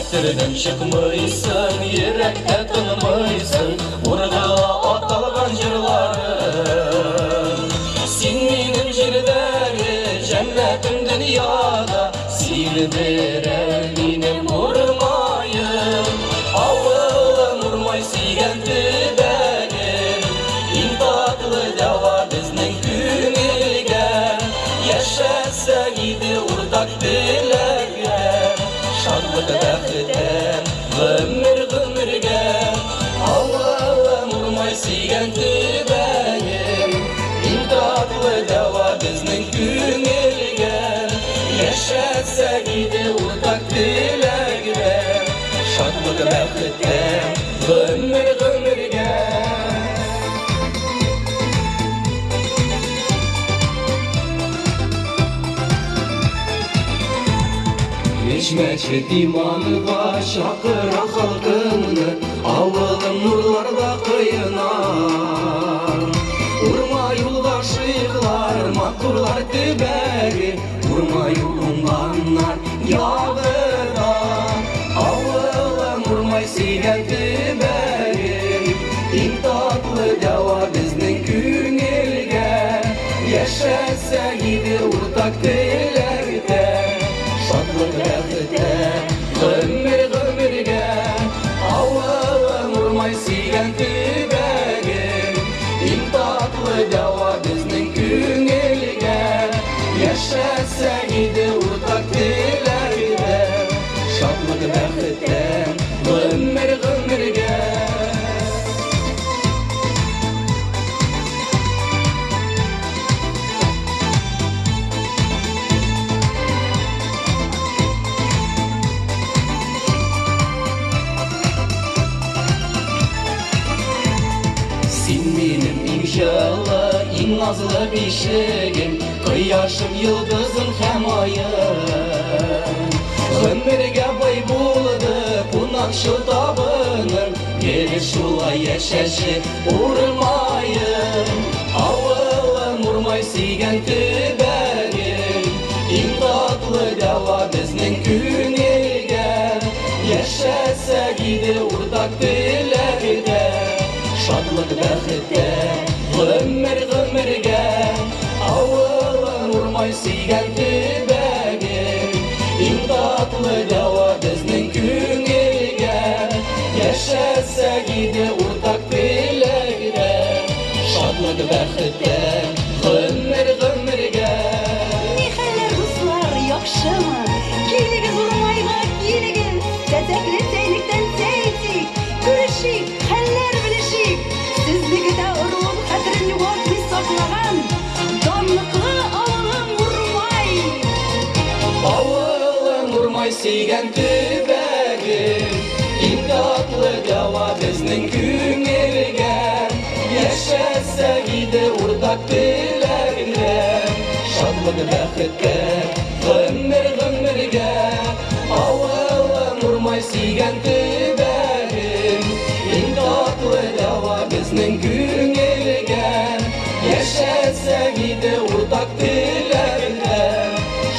Хәтердән чыкмыйсың, йөрәктә тынмыйсың, Ургыла аталган җырларың. Син минем җирдәге җәннәтем дөньяда, Син берәр минем Урмаем. Авылым Урмай сөйгән төбәгем, Иң татлы дәва безнең күңелгә. Яшәсәк иде уртак теләктә, Шатлык бәхеттә гомер гомергә. Авылым Урмай сөйгән төбәгем, Иң татлы дәва безнең күңелгә. Яшәсәк иде уртак теләктә, Шатлык бәхеттә гомер гомергә. Өч мәчет иманга чакыра халкыңны, Авылым нурларда коена. Урмай юлбашыйлар, матурлар төбәге, Урмай уңганнар ягы да. Авылым Урмай сөйгән төбәгем, Иң татлы дәва безнең күңелгә. Яшәсәк иде уртак теләктә, Шатлык бәхеттә гомер гомергә. Авылым Урмай сөйгән төбәгем, Иң татлы дәва безнең күңелгә. Яшәсәк иде уртак теләктә, Шатлык бәхеттә гомер гомергә. Син минем иң җылы, иң назлы бишегем, Кояшым, йолдызым һәм аем. Гомергә бай булды кунакчыл табыным, Гел шулай яшәче Урмаем. Авылым Урмай сөйгән төбәгем, Иң татлы дәва безнең күңелгә. Яшәсәк иде уртак теләктә, Шатлык бәхеттә гомер гомергә. Авылым Урмай сөйгән төбәгем, Иң татлы дәва безнең күңелгә. Яшәсәк иде уртак теләктә, Шатлык бәхеттә гомер гомергә. Ни хәлләр, дуслар, яхшымы? Килегез Урмайга, килегез! Чәчәкле чәйнектән чәй эчик, күрешик, хәлләр белешик! Сезне көтә ыруым хәтерен югалтмый саклаган данлыклы авылым Урмай! Авылым Урмай сөйгән төбәгем, Иң татлы дәва безнең күңелгә. Яшәсәк иде уртак теләкне, Шатлык бәхеткә гомер гомергә. Авылым Урмай сөйгән төбәгем, Иң татлы дәва безнең күңелгә. Яшәсәк иде уртак теләкне,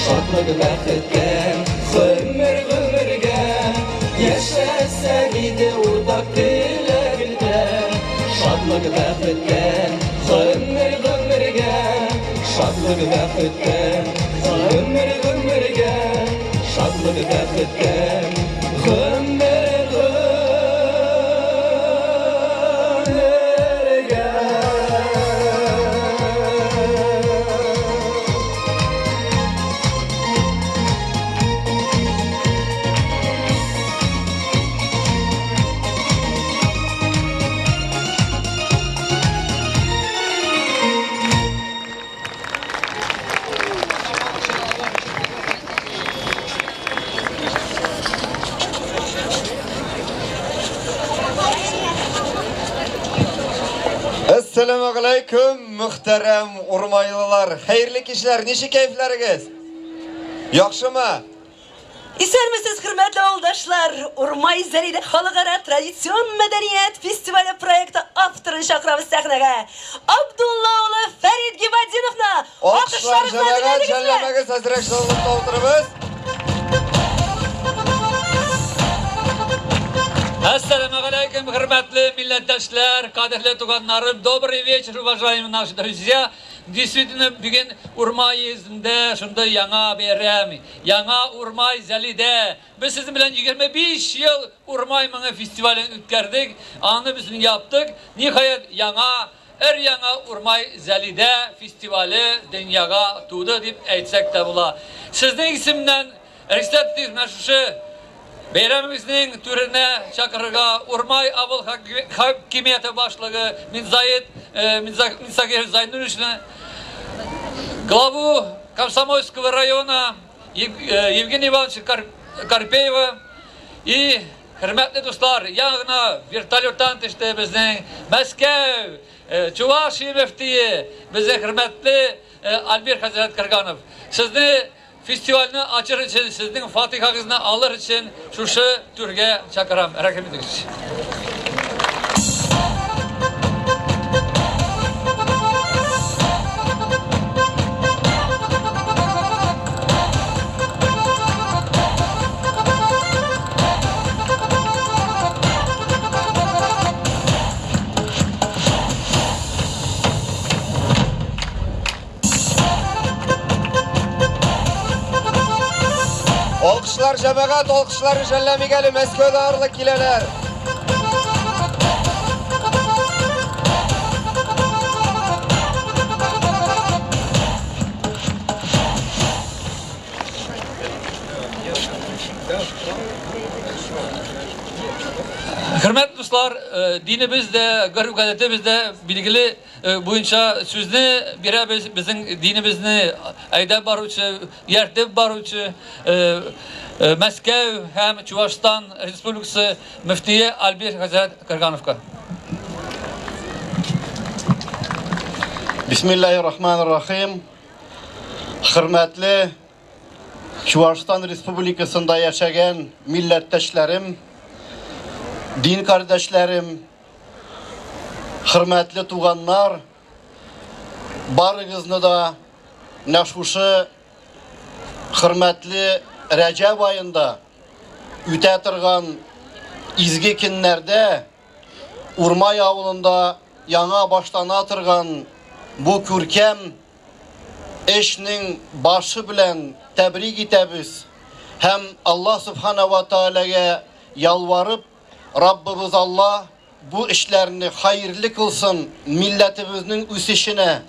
Шатлык бәхеткә гомер гомергә. Яшәсәк иде уртак теләкне, Шатлык бәхеткә гомер гомергә. Шатлык бәхеткә гомер гомергә. Шатлык бәхеткә гомер гомергә. Әссәламу алейкум, мөхтәрәм урмайлылар. Хәерле кичләр, ничек кәефләрегез? Яхшымы? Исәнмесез, хөрмәтле авылдашлар! Урмай Зәлидә халыкара традицион мәдәният фестивале проекты авторын чакырабыз сәхнәгә. Абдулла улы Фәрит Гибадиновны! Алкышлар, җәмәгать, жәлләмәгез, әзрәк җылылыкта утырыбыз. Әссәламегаләйкем, хөрмәтле милләттәшләр, кадерле туганнарым. Добрый вечер, уважаемые наши друзья. Действительно, бүген Урмай йөзендә шундый яңа бәйрәм, яңа Урмай Зәлидә. Без сезнең белән 25 ел Урмай моңы фестивален үткәрдек, аны без яптык. Ниһаять, яңа өр-яңа Урмай Зәлидә фестивале дөньяга туды дип әйтсәк тә була. Сезнең исемнән рөхсәт итегез менә шушы бәйрәмебезнең түренә чакырырга Урмай авыл хакимияте башлыгы Минзаид э, Минсагир Зайнулловичны, главу Комсомольского района э, Евгения Ивановича Карпеева и хөрмәтле дуслар, яңа вертолеттан төште безнең Мәскәү, э, Чувашия мөфтие, безнең хөрмәтле Альбер хәзрәт Кырганов. Сезне Фестивальне ачыр өчен, сезнең фатихагызны алыр өчен шушы түргә чакырам. Рәхим итегез. Алкышлар җәмәгать, алкышлар жәлләмик әле, Мәскәүдә арлы киләләр. Хөрмәтле дуслар, э, динебез дә, гореф-гадәтебез дә билгеле буенча сүзне бирәбез безнең динебезне әйдәп баручы, ияртеп баручы Мәскәү һәм Чувашстан Республикасы мөфтие Альбир хәзрәт Кыргановка. Бисмиллахир-рахманир-рахим. Хөрмәтле Чувашстан Республикасында яшәгән милләттәшләрем, дин кардәшләрем, Хөрмәтле туганнар, барыгызны да менә шушы хөрмәтле Рәҗәб аенда үтә торган изге көннәрдә Урмай авылында яңа башлана торган бу күркәм эшнең башы белән тәбрик итәбез һәм Аллаһ Субхана ва Таалагә ялварып, Раббыбыз Алла бу эшләрне хәерле кылсын, милләтебезнең үсешенә,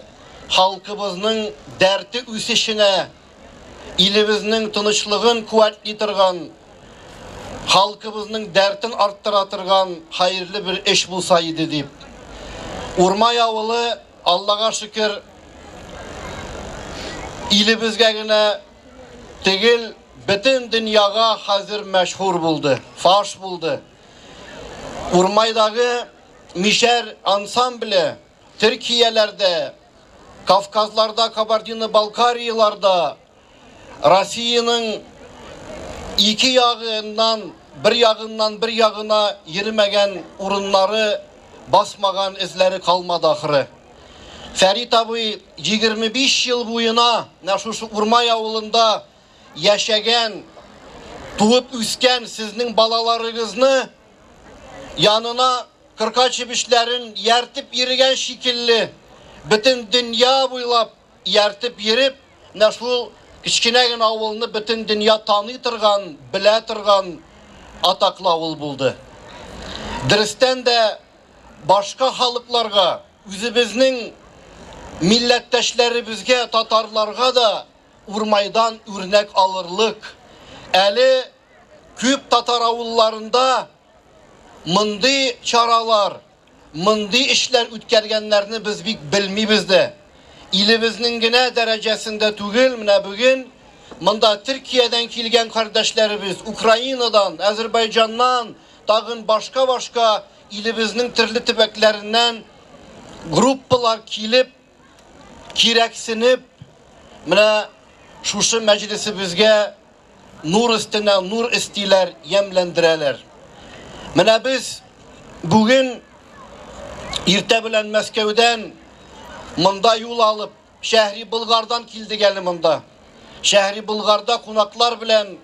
халкыбызның дәрте үсешенә, илебезнең тынычлыгын куәтли торган, халкыбызның дәртен арттыра торган хәерле бер эш булса иде дип. Урмай авылы, Аллага шөкер, илебезгә генә Тегел бөтен дөньяга хәзер мәшһүр булды, фаш булды. Урмайдагы Мишәр ансамбле Төркияләрдә, Кавказларда, Кабардино-Балкарияларда, Россиянең ике ягыннан, бер ягыннан бер ягына йөрмәгән урыннары, басмаган эзләре калмады ахры. Фәрит абый 25 ел буена менә шушы Урмай авылында яшәгән, туып үскән сезнең балаларыгызны янына кырка чебешләрен ияртеп йөргән шикелле, бөтен дөнья буйлап ияртеп йөреп, менә шул кечкенә генә авылны бөтен дөнья таный торган, белә торган атаклы авыл булды. Дөрестән дә башка халыкларга, үзебезнең милләттәшләребезгә, татарларга да Урмайдан үрнәк алырлык. Әле күп татар авылларында мондый чаралар, мондый эшләр үткәргәннәрне без бик белмибез дә. Илебезнең генә дәрәҗәсендә түгел, менә бүген монда Төркиядән килгән кардәшләребез, Украинадан, Әзербайҗаннан, тагын башка-башка илебезнең төрле төбәкләреннән группалар килеп, кирәксенеп, менә шушы мәҗлесебезгә нур өстенә нур өстиләр, ямьләндерәләр. Менә без бүген иртә белән Мәскәүдән монда юл алып, Шәһри Болгардан килдек әле монда. Шәһри Болгарда кунаклар белән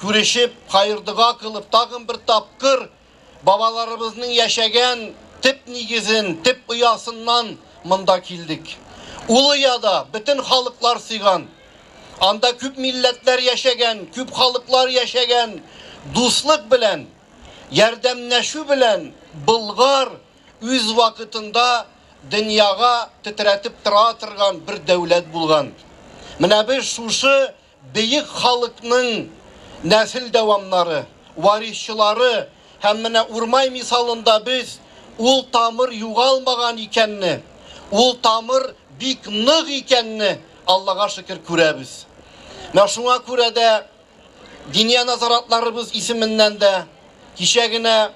күрешеп, хәер-дога кылып, тагын бер тапкыр. бабаларыбызның яшәгән төп нигезен, төп оясыннан монда килдек. Ул ояда бөтен халыклар сыйган. Анда күп милләтләр яшәгән, күп халыклар яшәгән. Дуслык белән, ярдәмнәшү белән Болгар үз вакытында дөньяга тетрәтеп тора торган бер дәүләт булган. Менә без шушы бөек халыкның нәсел дәвамнары, варисчылары һәм менә Урмай мисалында без ул тамыр югалмаган икәнне, ул тамыр бик нык икәнне Аллага шөкер күрәбез. Менә шуңа күрә дә Диния назаратларыбыз исеменнән дә кичә генә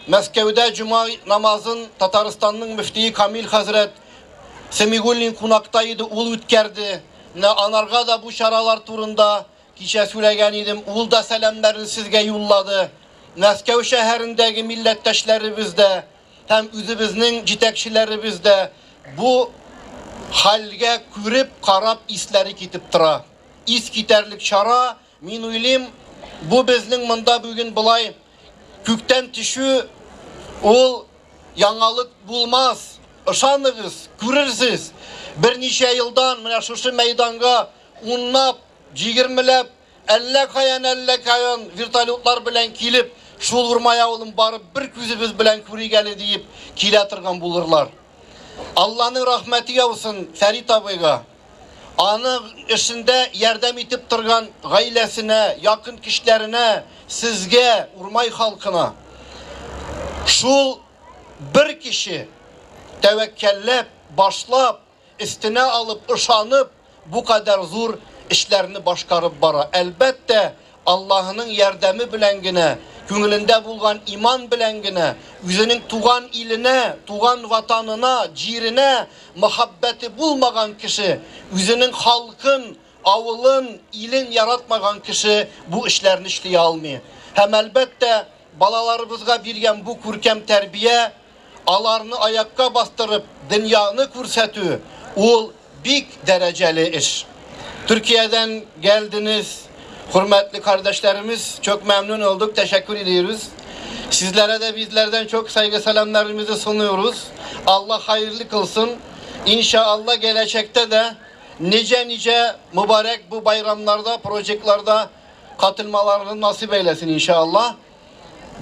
Мәскәүдә җома намазын Татарстанның мөфтие Камил хәзрәт Сәмигуллин кунакта иде, ул үткәрде. Менә анарга да бу чаралар турында кичә сөйләгән идем, ул да сәламнәрен сезгә юллады. Мәскәү шәһәрендәге милләттәшләребез дә һәм үзебезнең җитәкчеләребез дә бу хәлгә күреп, карап исләре китеп тора. Ис китәрлек чара, мин уйлыйм, бу безнең монда бүген болай күктән төшү ул яңалык булмас. Ышаныгыз, күрерсез. Берничә елдан менә шушы мәйданга унлап, җигермеләп, әллә каян, әллә каян вертолетлар белән килеп, шул Урмай авылын барып бер күзебез белән күрик әле диеп килә торган булырлар. Алланың рәхмәте яусын Фәрит абыйга. Аның эшендә ярдәм итеп торган гаиләсенә, якын кешеләренә, сезгә, Урмай халкына. Шул бер кеше тәвәккәлләп, башлап, өстенә алып, ышанып, бу кадәр зур эшләрне башкарып бара. Әлбәттә, Аллаһының ярдәме белән генә, күңелендә булган иман белән генә, үзенең туган иленә, туган ватанына, җиренә мәхәббәте булмаган кеше, үзенең халкын, авылын, илен яратмаган кеше бу эшләрне эшли алмый. Һәм, әлбәттә, балаларыбызга биргән бу күркәм тәрбия, аларны аякка бастырып, дөньяны күрсәтү, ул бик дәрәҗәле эш. Türkiye'den geldiniz. Hürmetli kardeşlerimiz çok memnun olduk. Teşekkür ediyoruz. Sizlere de bizlerden çok saygı selamlarımızı sunuyoruz. Allah hayırlı kılsın. İnşallah gelecekte de nice nice mübarek bu bayramlarda, projelerde katılmalarını nasip eylesin inşallah.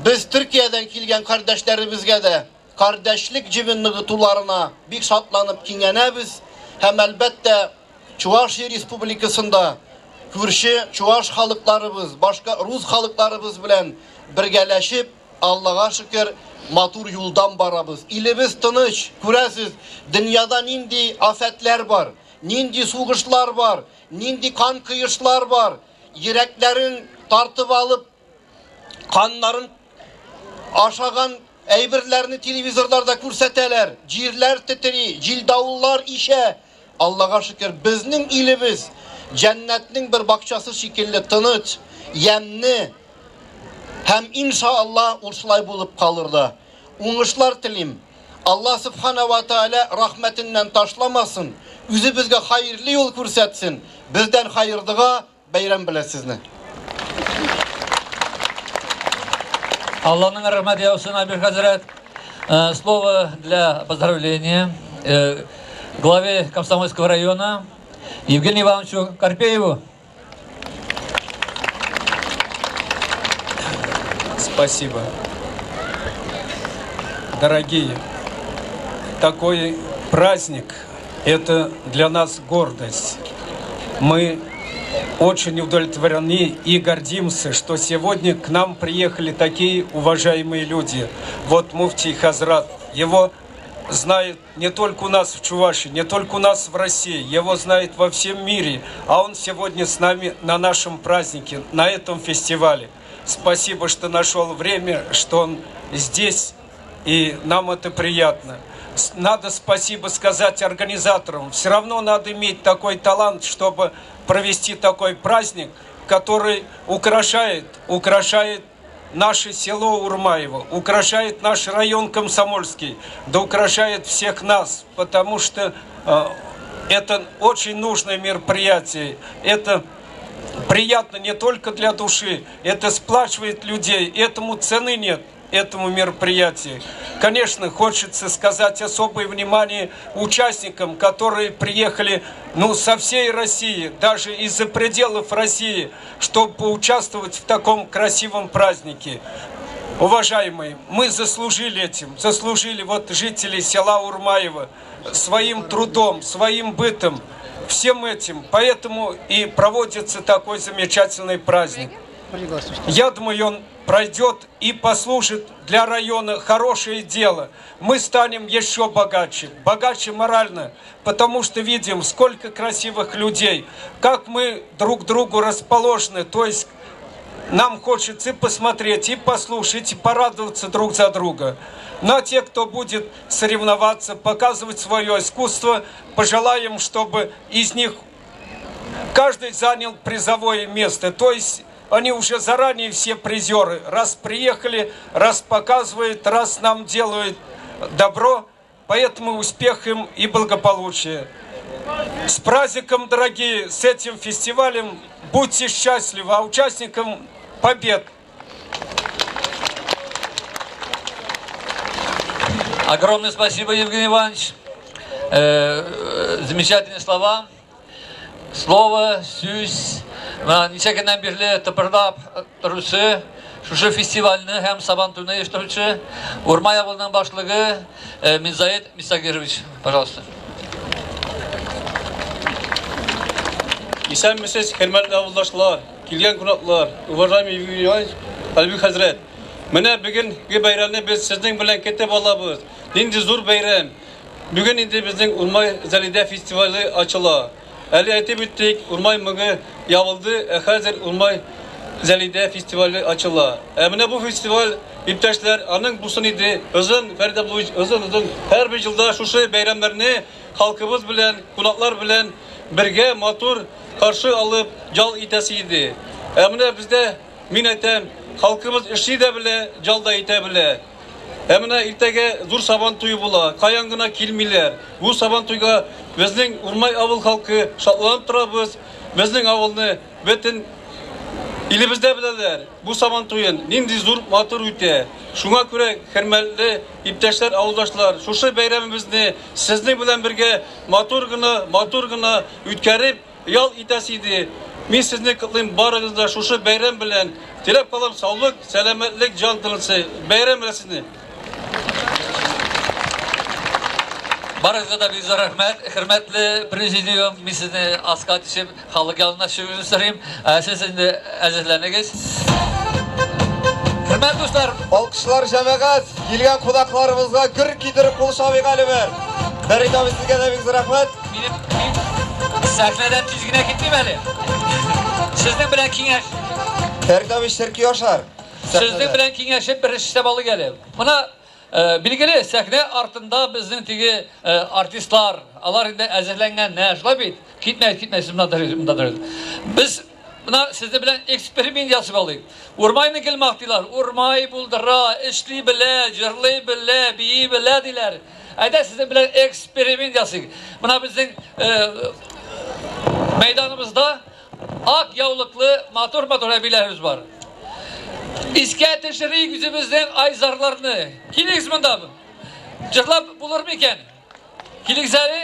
Biz Türkiye'den kilgen kardeşlerimizge de kardeşlik cibin ныгытуларына бик шатланып киңәнәбез һәм әлбәттә Чувашия Республикасында күрше чуваш халыкларыбыз, башка рус халыкларыбыз белән бергәләшеп, Аллага шөкер, матур юлдан барабыз. Илебез тыныч, күрәсез, дөньяда нинди афәтләр бар, нинди сугышлар бар, нинди кан кыешлар бар. Йөрәкләрен тартып алып, каннарын ашаган әйберләрне телевизорларда күрсәтәләр. Җирләр тетри, җил-давыллар ишә. Аллага шөкер, безнең илебез җәннәтнең бер бакчасы шикелле тыныч, ямьле һәм иншалла ул шулай булып калыр да. Уңышлар телим. Алла субхана ва тааля рәхмәтеннән ташламасын, үзе безгә хәерле юл күрсәтсен. Бездән хәер дога, Бәйрәм белән сезне! Алланың рәхмәте яусын, Альберт хәзрәт. Э, слово для поздравления э, главе Комсомольского района Евгению Ивановичу Карпееву. Спасибо. Дорогие, такой праздник – это для нас гордость. Мы очень удовлетворены и гордимся, что сегодня к нам приехали такие уважаемые люди. Вот Муфтий Хазрат, его знают не только у нас в Чувашии, не только у нас в России, его знают во всем мире, а он сегодня с нами на нашем празднике, на этом фестивале. Спасибо, что нашел время, что он здесь, и нам это приятно. Надо спасибо сказать организаторам. Все равно надо иметь такой талант, чтобы провести такой праздник, который украшает, украшает наше село Урмаево, украшает наш район Комсомольский, да украшает всех нас, потому что э, это очень нужное мероприятие. Это приятно не только для души, это сплачивает людей, этому цены нет. этому мероприятию. Конечно, хочется сказать особое внимание участникам, которые приехали ну, со всей России, даже из-за пределов России, чтобы поучаствовать в таком красивом празднике. Уважаемые, мы заслужили этим, заслужили вот жители села Урмаева своим трудом, своим бытом, всем этим. Поэтому и проводится такой замечательный праздник. Я думаю, он пройдет и послужит для района хорошее дело. Мы станем еще богаче, богаче морально, потому что видим, сколько красивых людей, как мы друг другу расположены, то есть нам хочется и посмотреть, и послушать, и порадоваться друг за друга. Но ну, а те, кто будет соревноваться, показывать свое искусство, пожелаем, чтобы из них каждый занял призовое место. То есть они уже заранее все призеры. Раз приехали, раз показывают, раз нам делают добро. Поэтому успех им и благополучие. С праздником, дорогие, с этим фестивалем. Будьте счастливы, а участникам побед! Огромное спасибо, Евгений Иванович. Э, э, замечательные слова. Слово, сүз. Менә ничә көннән бирле тыпырдап торучы, шушы фестивальне һәм Сабантуйны оештыручы Урмай авылының башлыгы э, Минзаид Мисагирович, пожалуйста. Исәнмесез, хөрмәтле авылдашлар, килгән кунаклар, уважаемый Евгений Иванович, Альбик хәзрәт. Менә бүгенге бәйрәмне без сезнең белән көтеп алабыз. Нинди зур бәйрәм. Бүген инде безнең Урмай Зәлидә фестивале ачыла. Әле әйтеп үттек, Урмай моңы ябылды, ә хәзер Урмай Зәлидә фестивале ачыла. Ә менә бу фестиваль, иптәшләр, аның булсын иде, озын, Фәрит Абдуллович, озын-озын, һәрбер елда шушы бәйрәмнәрне халкыбыз белән, кунаклар белән бергә матур каршы алып, ял итәсе иде. Ә менә бездә, мин әйтәм, халкыбыз эшли дә белә, ял да итә белә. Ә менә иртәгә зур Сабан туе була, каян гына килмиләр. Бу Сабан туйга безнең Урмай авыл халкы шатланып торабыз. Безнең авылны бөтен илебездә беләләр. Бу Сабан туен нинди зур, матур үтә. Шуңа күрә, хөрмәтле иптәшләр, авылдашлар, шушы бәйрәмебезне сезнең белән бергә матур гына, матур гына үткәреп, Ял итәсе иде. Мин сезне котлыйм барыгызны да шушы бәйрәм белән. Теләп калам саулык, сәламәтлек, җан тынысы. Бәйрәм белән сезне! Барыгызга да бик зур рәхмәт. Хөрмәтле президиум, мин сезне аска төшеп, халык янына чыгуны сорыйм. Ә сез инде әзерләнегез. Хөрмәтле дуслар, Алкышлар җәмәгать, килгән кунакларыбызга гөр китереп кул чабыйк әле бер. Фәрит абый сезгә дә бик зур рәхмәт. Минем мин сәхнәдән тиз генә китмим әле. Сезнең белән киңәш. Фәрит абый черки ашар. Сезнең белән киңәшеп бер эш эшләп алыйк әле. Мына э, билгеле сәхнә артында безнең теге э, артистлар, алар инде әзерләнгәннәр, шулай бит? Китмәгез, китмәгез, сез монда торыгыз, монда торыгыз. Без менә сезнең белән эксперимент ясап алыйк. Урмайны гел мактыйлар. Урмай булдыра, эшли белә, җырлый белә, бии белә диләр. Әйдә сезнең белән эксперимент ясыйк. Менә безнең э, мәйданыбызда ак яулыклы матур-матур әбиләребез бар. Искә төшерик үзебезнең айзарларны. Килегез монда. Җырлап булыр микән? Килегез әле.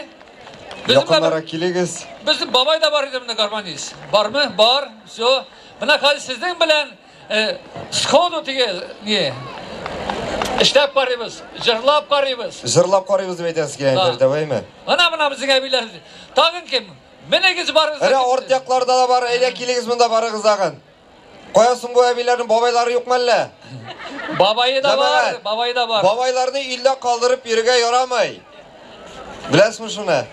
Якыннарак килегез. Безнең бабай да бар иде монда гармонист. Бармы? Бар. Все. Менә хәзер сезнең белән Э, сходу теге не эшләп карыйбыз, җырлап карыйбыз. Җырлап карыйбыз дип әйтәсез килә инде, дәвайме? Менә менә безнең әбиләр. Тагын кем? Менегез барыгыз. Әнә арт якларда да бар, әйдә килегез монда барыгыз тагын. Кая соң бу әбиләрнең бабайлары юкмы әллә? Бабайы да бар, бабайы да бар. Бабайларны илдә калдырып йөрергә ярамый. Беләсезме шуны?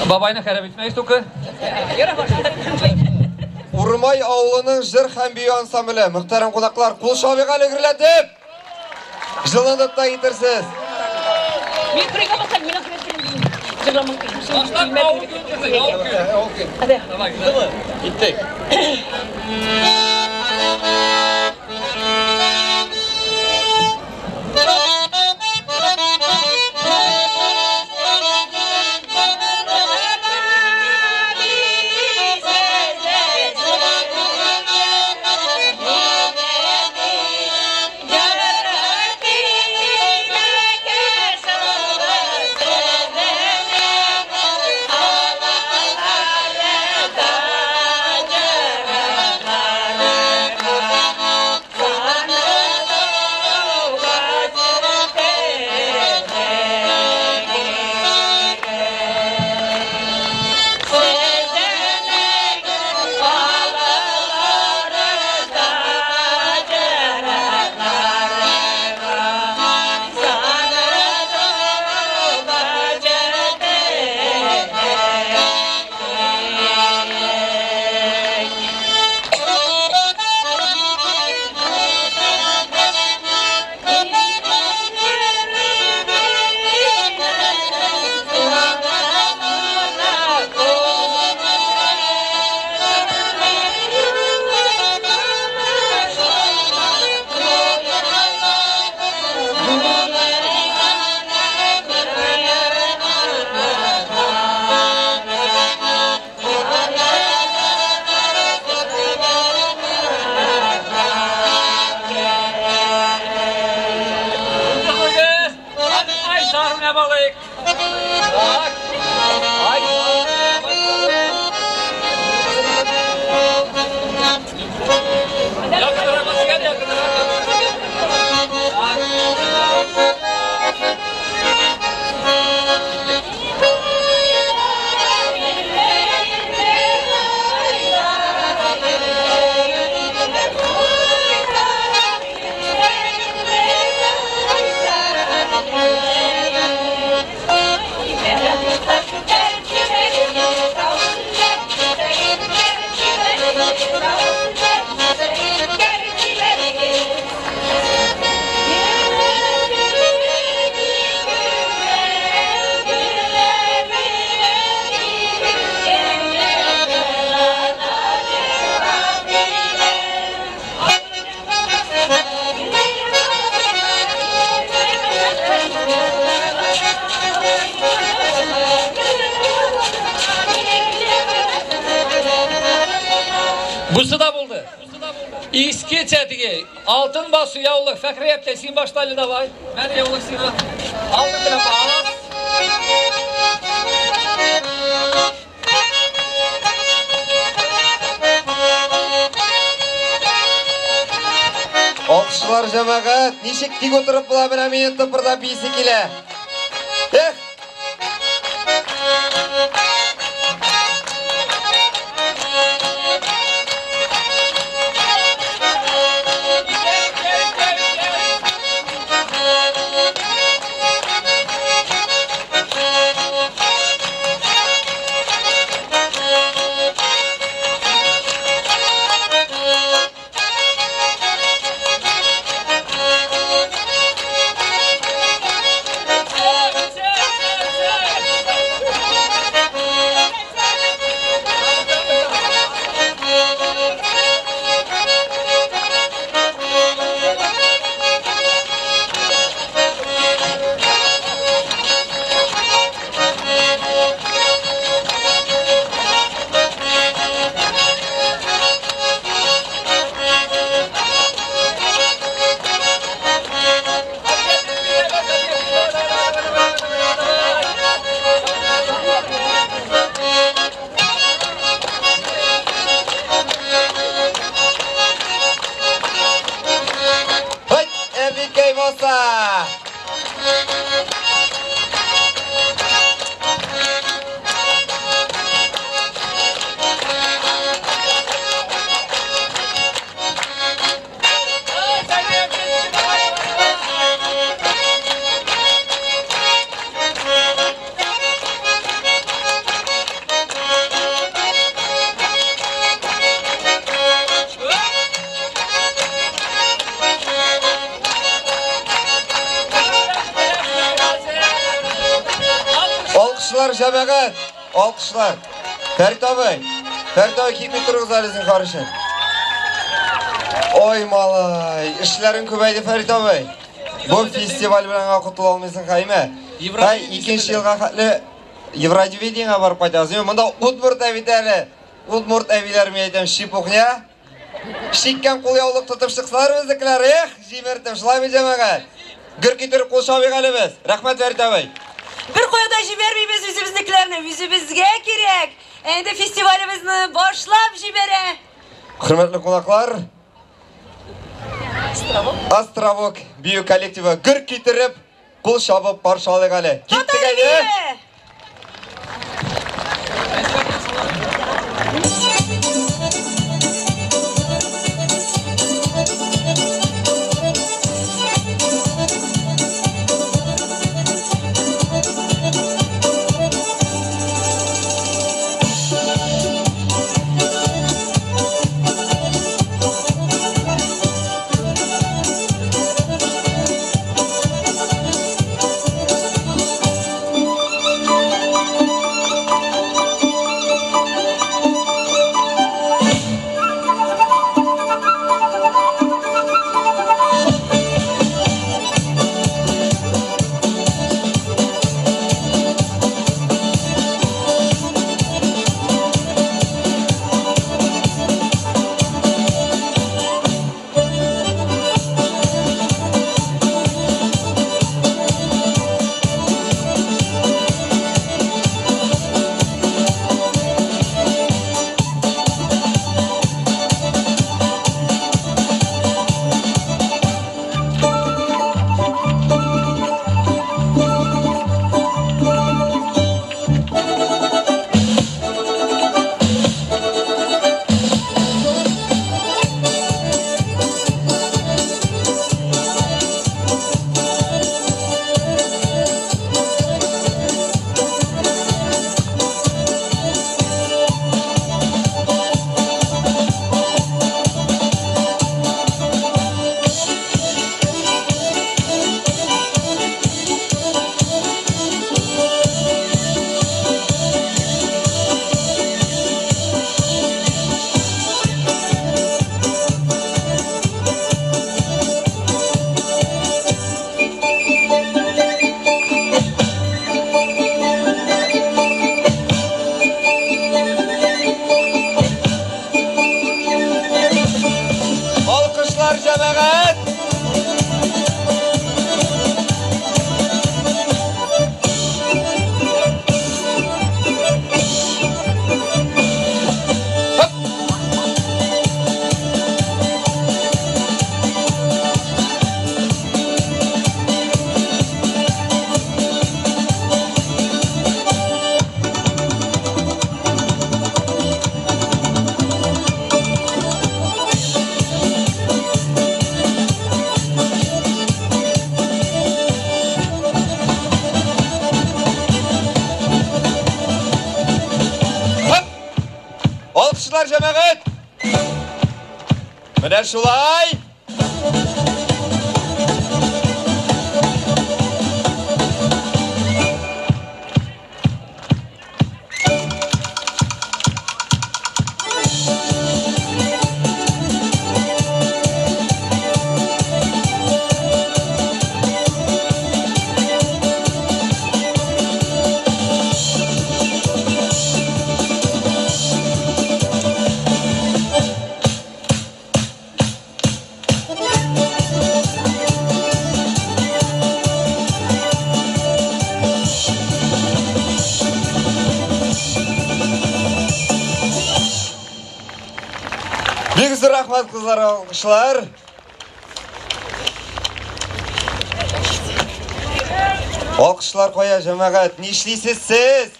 Бабайны харап итмәгез только. Урмай авылының җыр һәм бию ансамбле. Мөхтәрәм кунаклар, кул чабыйк әле гөрләтеп! Җылынып та китерсез. Мин күрергә басам, мин ахирәт белән бию. Башлап авыл көн җырлый, авыл көн. Давай, Киттек. Ай, сарына балык. Так. Ай, Якынрак баскан, якынрак. Так. Бусы да булды. Иске чәтиге, алтын басу яулык, Фәхри әптәй, син башта әле давай. Мән яулык сиңа. Алтын белән бас. Алкышлар җәмәгать, ничек тик утырып була менә мине тыпырдап биисе килә. Эх! Алкышлар, җәмәгать! Алкышлар! Фәрит абый! Фәрит абый, китми торыгыз әле зинһар өчен. Ой, малай, эшләрең күбәйде, Фәрит абый. Бу фестиваль белән генә котыла алмыйсың, хәйме? Һәй, икенче елга хәтле Евровидениегә барып кайтабыз. Юк, монда удмурт бит әле. Удмурт әбиләр, мин әйтәм, щипухня. Чиккән кулъяулык тотып чыксалар безнекеләр, эх, җимертеп, шулаймы җәмәгать? Гөр китереп кул чабыйк әле без. Рәхмәт, Фәрит абый. Бер кая да җибәрмибез үзебезнекеләрне, үзебезгә кирәк. Ә инде фестивалебезне башлап җибәрә. Хөрмәтле кунаклар, Островок. Островок бию коллективы гөр китереп кул чабып каршы алыйк әле. Киттек Татар әйдә! биюе! Алкышлар, җәмәгать! Алкышлар, җәмәгать! Менә шулай! Бик зур рәхмәт, кызлар, алкышлар. Алкышлар кая, җәмәгать? Нишлисез сез?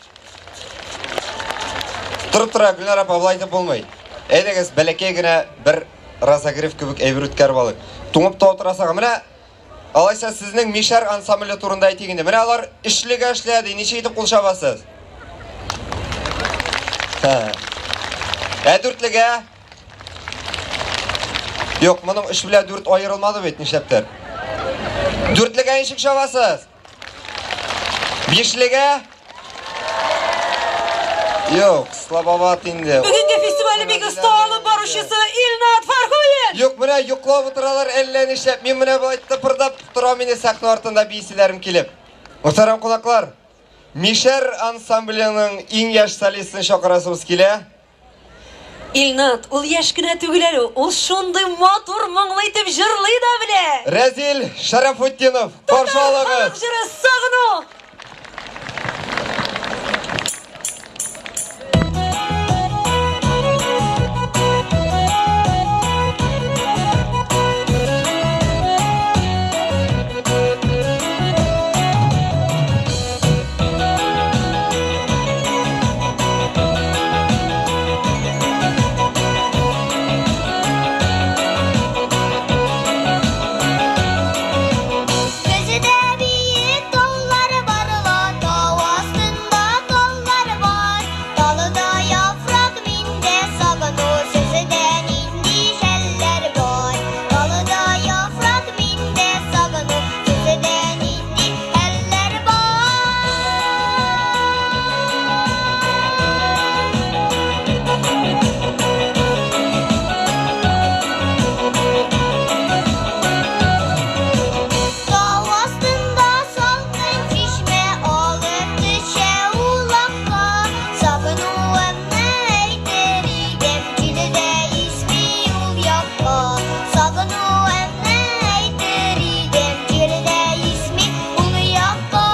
Торып тора, Гөлнар апа, болай итеп булмый. Әйдәгез, бәләкәй генә бер разогрев кебек әйбер үткәреп алыйк. Туңып та утырасың. Менә алайса сезнең Мишәр ансамбле турында әйтик инде. Менә алар өчлегә эшләде. Ничек итеп кул чабасыз? Ә дүртлегә? Юк, моның өч белән дүрт аерылмады бит, нишләптер. Дүртлегә ничек чабасыз? Бишлегә? Юк, слабоват инде. Бүгенге фестивальне бик оста алып баручысы Илнат Фархуллин. Юк, менә йоклап утыралар әллә нишләп. Мин менә болай тыпырдап торам инде сәхнә артында бииселәрем килеп. Мөхтәрәм кунаклар, Мишәр ансамбленең иң яшь солистын чакырасыбыз килә. Илнат, ул яшь кенә түгел әле, ул шундый матур, моңлы итеп җырлый да белә. Рәзил Шәрәфутдинов, каршы Татар халык алыгыз. җыры Сагыну. Көзедә биек таулар бар ла, тау астында таллар бар. Талыда яфрак, миндә сагыну, сүзедә нинди хәлләр бар. Талыда яфрак, миндә сагыну, сүзедә нинди хәлләр бар. Тау астында салкын чишмә алып төшә улакка. Сагынуымны әйтер идем, килде исми ул якка. Сагынуымны әйтер идем, килде исми ул якка.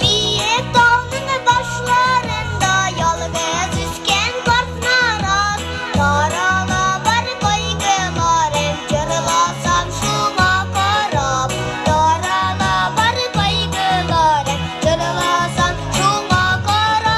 Биек тауның башларында ялгыз үскән карт нарат. Тарала бар кайгыларым, җырласам шуңа карап. Тарала бар кайгыларым, җырласам шуңа карап.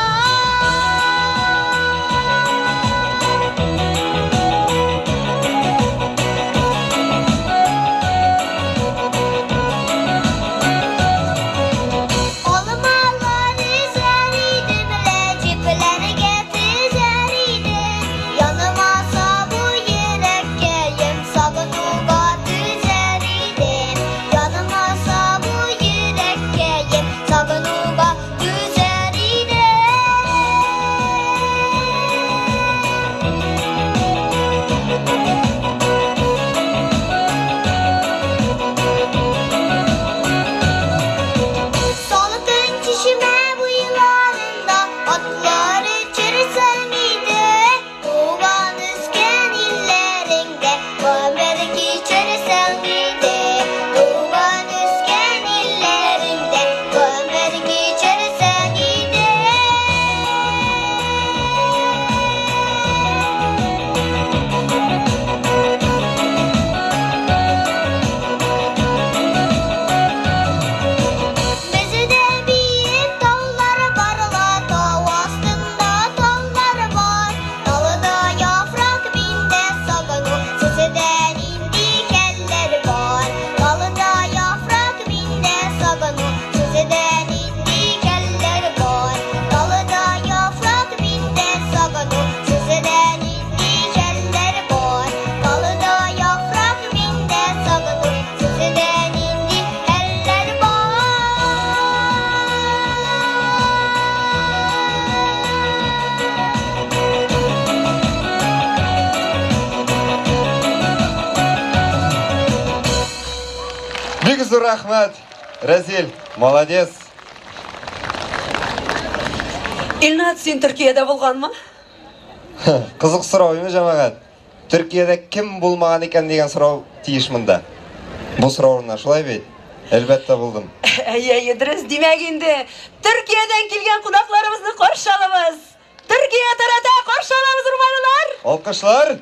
Алмалар өзәр идем, рәҗепләргә тезәр идем. Янымаса бу йөрәккәем, сагынуга түзәр идем. Янымаса бу йөрәккәем, сагынуга түзәр идем. Салкын чишмә буйларында атлар эчерсәң иде, Туган үскән илләреңдә гомер кичерсәң иде. Туган үскән илләреңдә гомер кичерсәң иде. Бездә биек таулар бар ла, тау астында таллар бар. Талда яфрак, миндә сагыну, сүзедә нинди хәлләр бар. Талда яфрак, миндә сагыну, сүзедә нинди хәлләр бар. Талда яфрак, миндә сагыну, сүзедә нинди хәлләр бар. Талда яфрак, миндә сагыну, сүзедә нинди хәлләр бар. Бик зур рәхмәт, Рәзил, молодец. Илнат, син Төркиядә булганмы? Кызык сорау, име, җәмәгать? Төркиядә кем булмаган икән дигән сорау тиеш монда. Бу сорау урынына, шулай бит? Әлбәттә булдым. Әйе, әйе, дөрес. Димәк инде, Төркиядән килгән кунакларыбызны каршы алабыз. Төркия тарата, каршы алабыз, урманлылар! Алкышлар!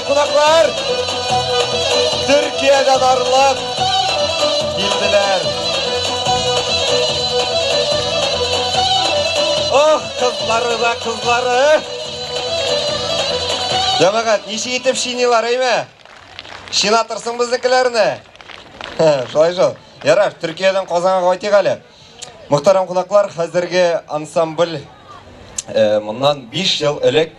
кунаклар! Төркиядән арлап килделәр. Ох, кызлары да кызлары! Җәмәгать, ничек итеп шинилар, әйме? Шинатырсың безнекеләрне. Шулай шул. Ярар, Төркиядән Казанга кайтыйк әле. Мөхтәрәм кунаклар, хәзерге ансамбль э, моннан 5 ел элек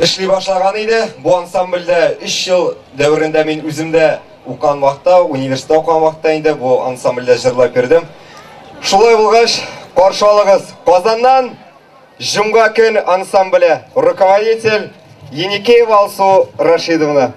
эшли башлаган иде. Бу ансамбльдә 3 ел дәверендә мин үзем дә укыган вакытта, университетта укыган вакытта инде бу ансамбльдә җырлап йөрдем. Шулай булгач, каршы алыгыз Казаннан Җомга көн ансамбле, руководитель Еникеева Алсу Рашидовна.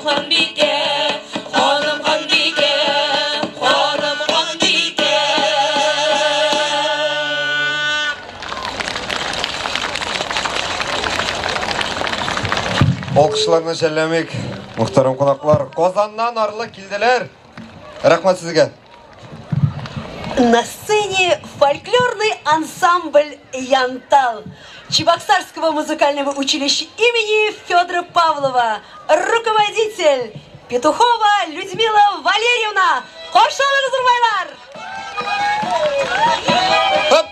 ханбикә, ханым ханбикә, ханым ханбикә. Алкышларны жәлләмик, мөхтәрәм кунаклар. Казаннан арлы килделәр. Рәхмәт сезгә. На сцене фольклорный ансамбль «Янтал» Чебоксарского музыкального училища имени Федора Павлова. Руководитель Петухова Людмила Валерьевна. Каршы алыгыз, урмайлар! Хоп!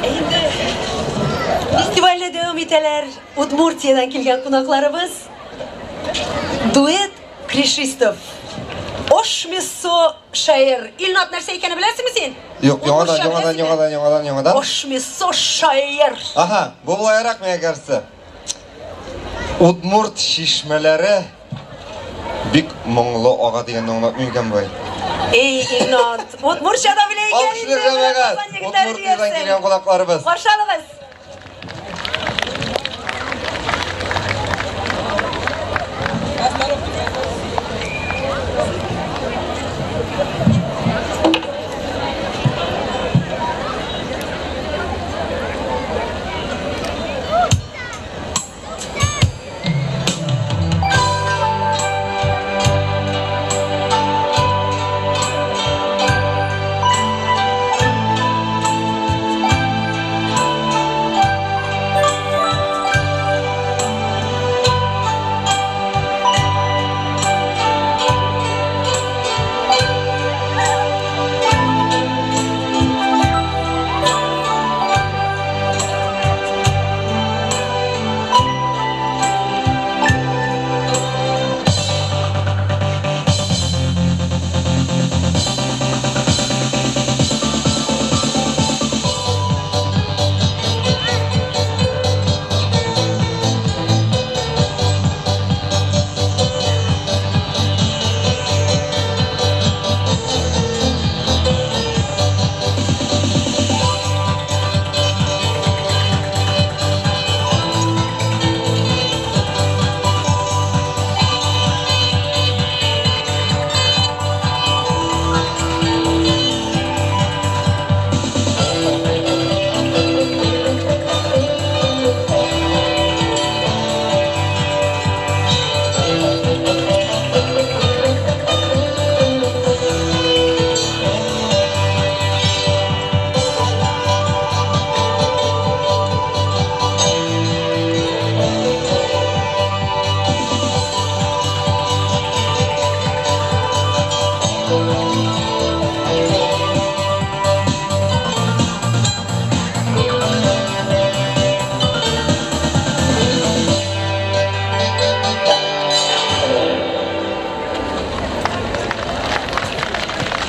Инде фестивальне дәвам итәләр Удмуртиядән килгән кунакларыбыз. Дуэт кришистов. Ошмисо шаир. Илнат нәрсә икәнен беләсеңме син? Юк, яңадан, Удмуртча яңадан, беләсеңме? яңадан, яңадан, яңадан. Ошмисо шаир. Аһа, бу болайрак, мне кажется. Удмурт чишмәләре бик моңлы ага дигәнне аңлатмый икән бай. Эй, Илнат, Удмуртча да белә икән Алкышлар инде. җәмәгать, Казан егетләре Удмуртиядән диярсең. килгән кунакларыбыз. Каршы алыгыз.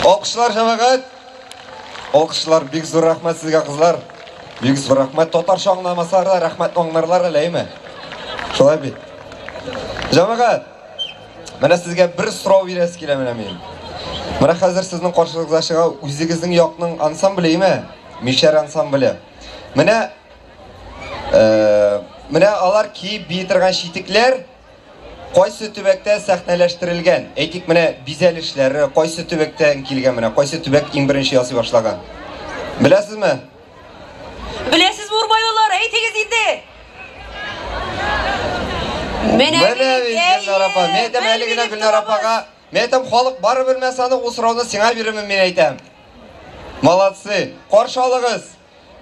Алкышлар, җәмәгать! Алкышлар, бик зур рәхмәт сезгә, кызлар. Бик зур рәхмәт. Татарча аңламасалар да рәхмәтне аңларлар әле, әйме? Шулай бит. Җәмәгать, менә сезгә бер сорау бирәсе килә менә минем. Менә хәзер сезнең каршыгызга чыга үзегезнең якның ансамбле, әйме? Мишәр ансамбле. Менә э, менә алар киеп бии торган читекләр кайсы төбәктә сәхнәләштерелгән? Әйтик, менә бизәлешләре кайсы төбәктән килгән менә, кайсы төбәк иң беренче ясый башлаган? Беләсезме? Беләсезме, урмайлылар, әйтегез инде. Менә Менә бит Гөлнар апа. Мин әйтәм әле генә Гөлнар апага, мин әйтәм халык бары белмәс аны, ул сорауны сиңа бирермен мин әйтәм. Молодцы. Каршы алыгыз.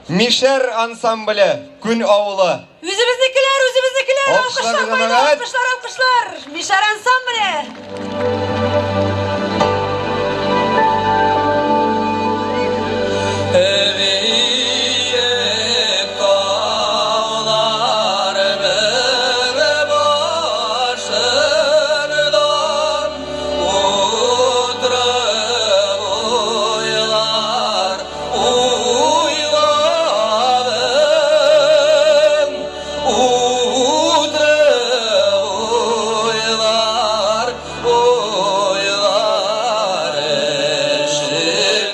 Мишәр ансамбле, Күн авылы. Үзебезнекеләр, үзебезнекеләр, Алкышлар, алкышлар, кайда, җәмәгать. алкышлар, алкышлар. Мишәр ансамбле. Биек таулар бер башында утырып уйлар уйладым, утырып уйлар уйлар эшем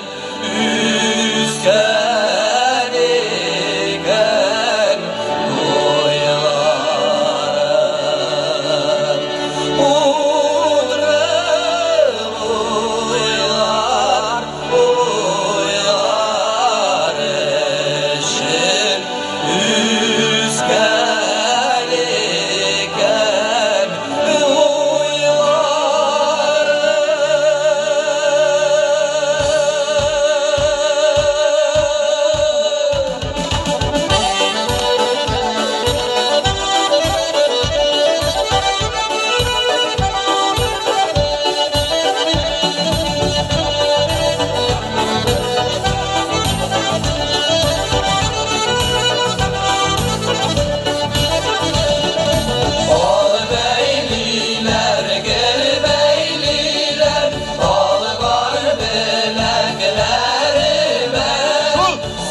үскән икән буйларым. Утырып уйлар, уйлар эшем үскән икән буйларым. Ал бәйлиләр, гел бәйлиләр, алгар беләкләремә.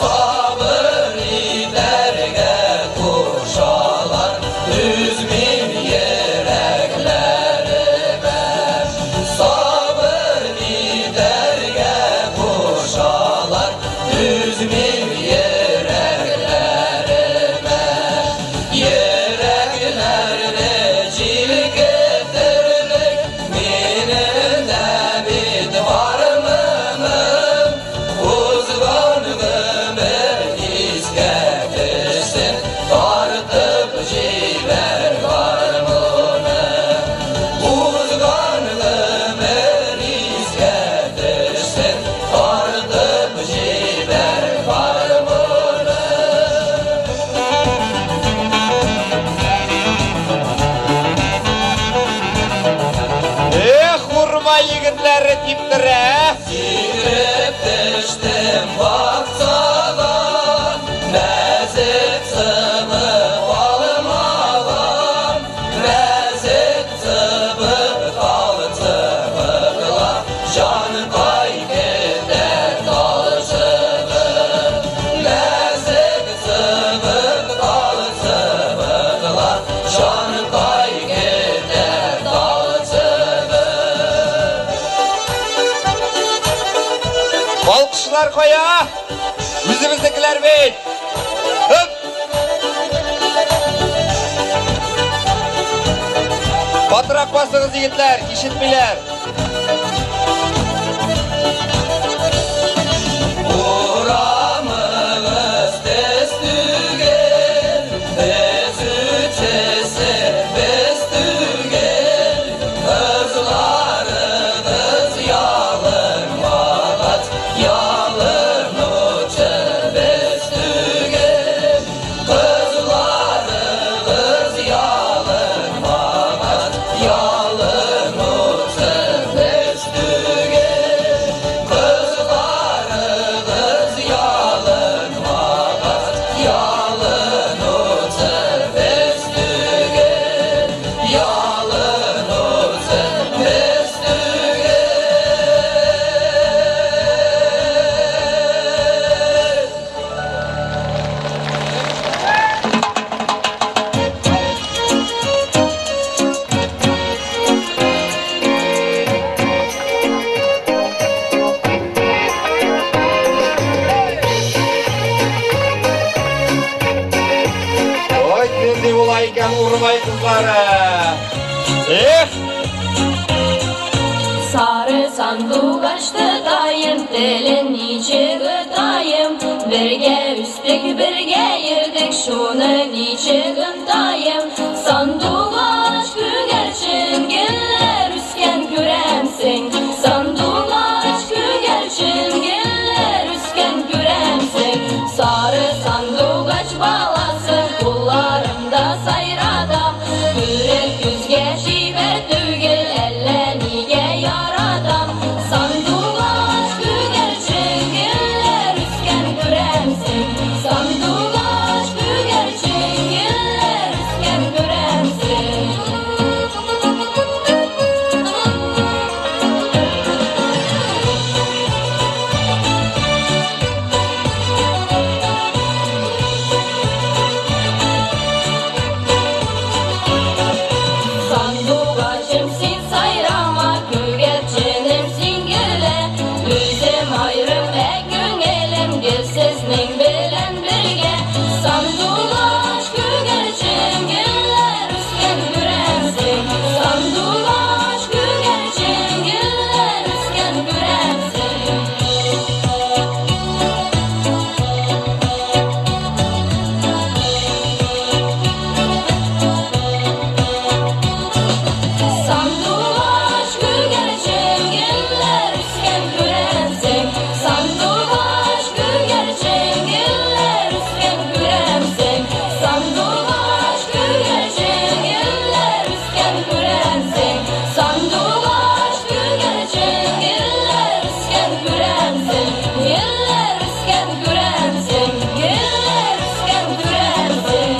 Сабыр итәргә кушалар, өзмим йөрәкләремә. Сабыр итәргә кушалар, өзмим йөрәкләремә. Йөрәкләрне җилкетерлек минем дә бит бармыным. Узган гомер искә төшсен, тартып җибәр гармуны. Узган гомер искә төшсен, тартып җибәр гармуны. Эх, Урмай егетләре дип тора. Сикереп төштем бакчадан, нәзек сыбык алмаган, нәзек сыбык тал чыбыкла, җанкай китәр талчыгып. Нәзек сыбык тал чыбыкла, җанкай китәр талчыгып. Алкышлар кая? Үзебезнекеләр бит. Хөп! Катырак басыгыз, егетләр, ишетмиләр. Урамыгыз төз түгел, төзүчесе без түгел, кызларыгыз ялынмагач, ялынучы без түгел, кызларыгыз ялынмагач, ялынучы икән Урмай кызлары. Эх! Сары сандугач тотаем, телен ничек отаем, Бергә үстек, бергә йөрдек, шуны ничек онтаем. Сандугач күгәрчен, гөлләр үскән күрәмсең. Сандугач күгәрчен, гөлләр үскән күрәмсең. Сары сандугач баласы, кулларымда сайратам. Күреп күзгә чибәр түгел, әллә нигә яратам. Сандугач күгәрчен, гөлләр үскән күрәмсең. Сандугач күгәрчен, гөлләр үскән күрәмсең. Сандугачым син сайрама, күгәрченем син гөллә. Үзем аерым, ә күңелем гел сезнең белән бергә. Сандугач күгәрчен, гөлләр үскән күрәмсең. Сандугач күгәрчен, гөлләр үскән күрәмсең. Сандугач күгәрчен, гөлләр үскән күрәмсең. Сандугач күгәрчен, гөлләр үскән күрәмсең. Сандугач күгәрчен, гөлләр үскән күрәмсең. Сандугач күгәрчен, гөлләр үскән күрәмсең. Гөлләр үскән күрәмсең. Гөлләр үскән күрәмсең.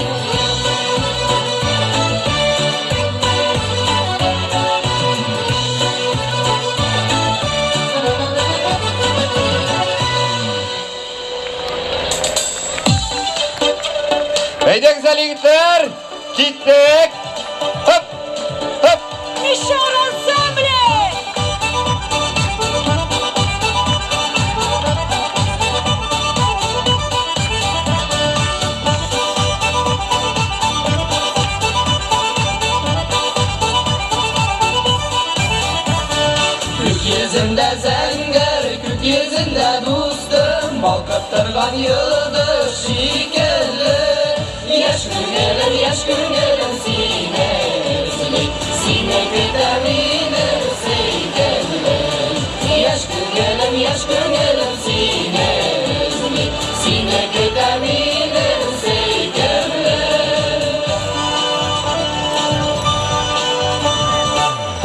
Әйдәгез әле, егетләр! Киттек! Хоп! Хоп! Мишар ансамбле! Күк йөзендә зәңгәр, күк йөзендә дустым, балкып торган йолдыз шикелле. Яшь күңелем, яшь күңелем сине эзли, сине көтә минем сөйкемлем. Яшь күңелем, яшь күңелем сине эзли, сине көтә минем сөйкемлем.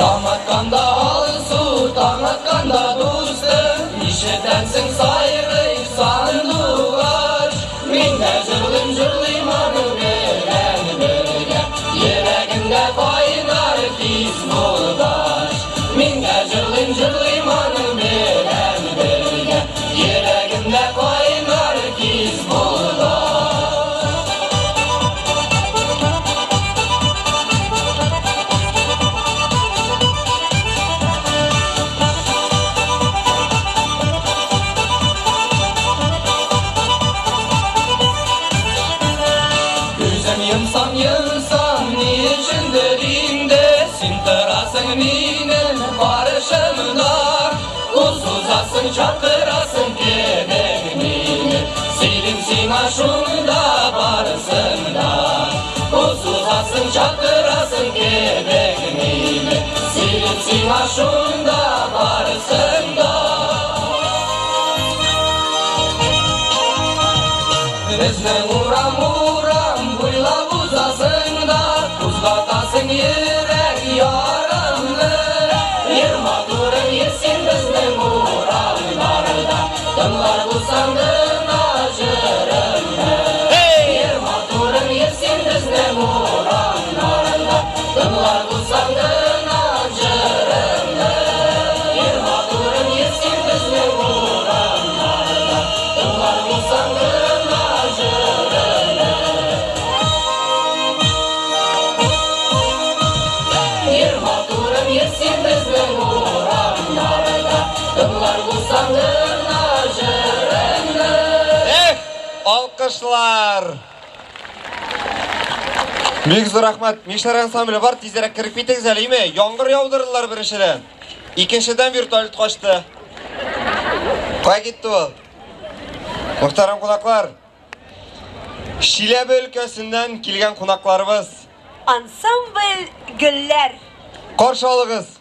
Таң атканда алсу, таң атканда дустым, ишетәмсең сайрый сандугач. Мин дә җырлыйм, җырлыйм аның белән бергә, йөрәгемдә кайнар хис булгач. Мин дә җырлыйм, җырлыйм аның белән бергә, йөрәгемдә кайнар хис булгач. Күзем йомсам, йомсам, ни өчендер инде син торасың минем каршымда. Кул сузасың, чакырасың кебек мине, сөйлим сиңа шунда барысын да. Кул сузасың, чакырасың кебек мине, сөйлим сиңа шунда барысын да. Безнең урам урам буйлап узасың да, кузгатасың йөрәк ярамны. Йөр матурым, йөр син безнең урамнарда, тыңлар булсаң гына җырымны. Йөр матурым, йөр син безнең урамнарда, тыңлар булсаң гына җырымны. Йөр матурым, йөр син безнең урамнарда, тыңлар булсаң гына җырымны. Йөр матурым, йөр син безнең урамнарда, тыңлар булсаң гына җырымны. Эх, алкышлар! Бик зур рәхмәт. Мишәр ансамбле бар, тизрәк кереп китегез әле, име? Яңгыр яудырдылар беренчедән. Икенчедән вертолет качты. Кая китте ул? Мөхтәрәм кунаклар, Чиләбе өлкәсеннән килгән кунакларыбыз. Ансамбль Гөлләр. Каршы алыгыз.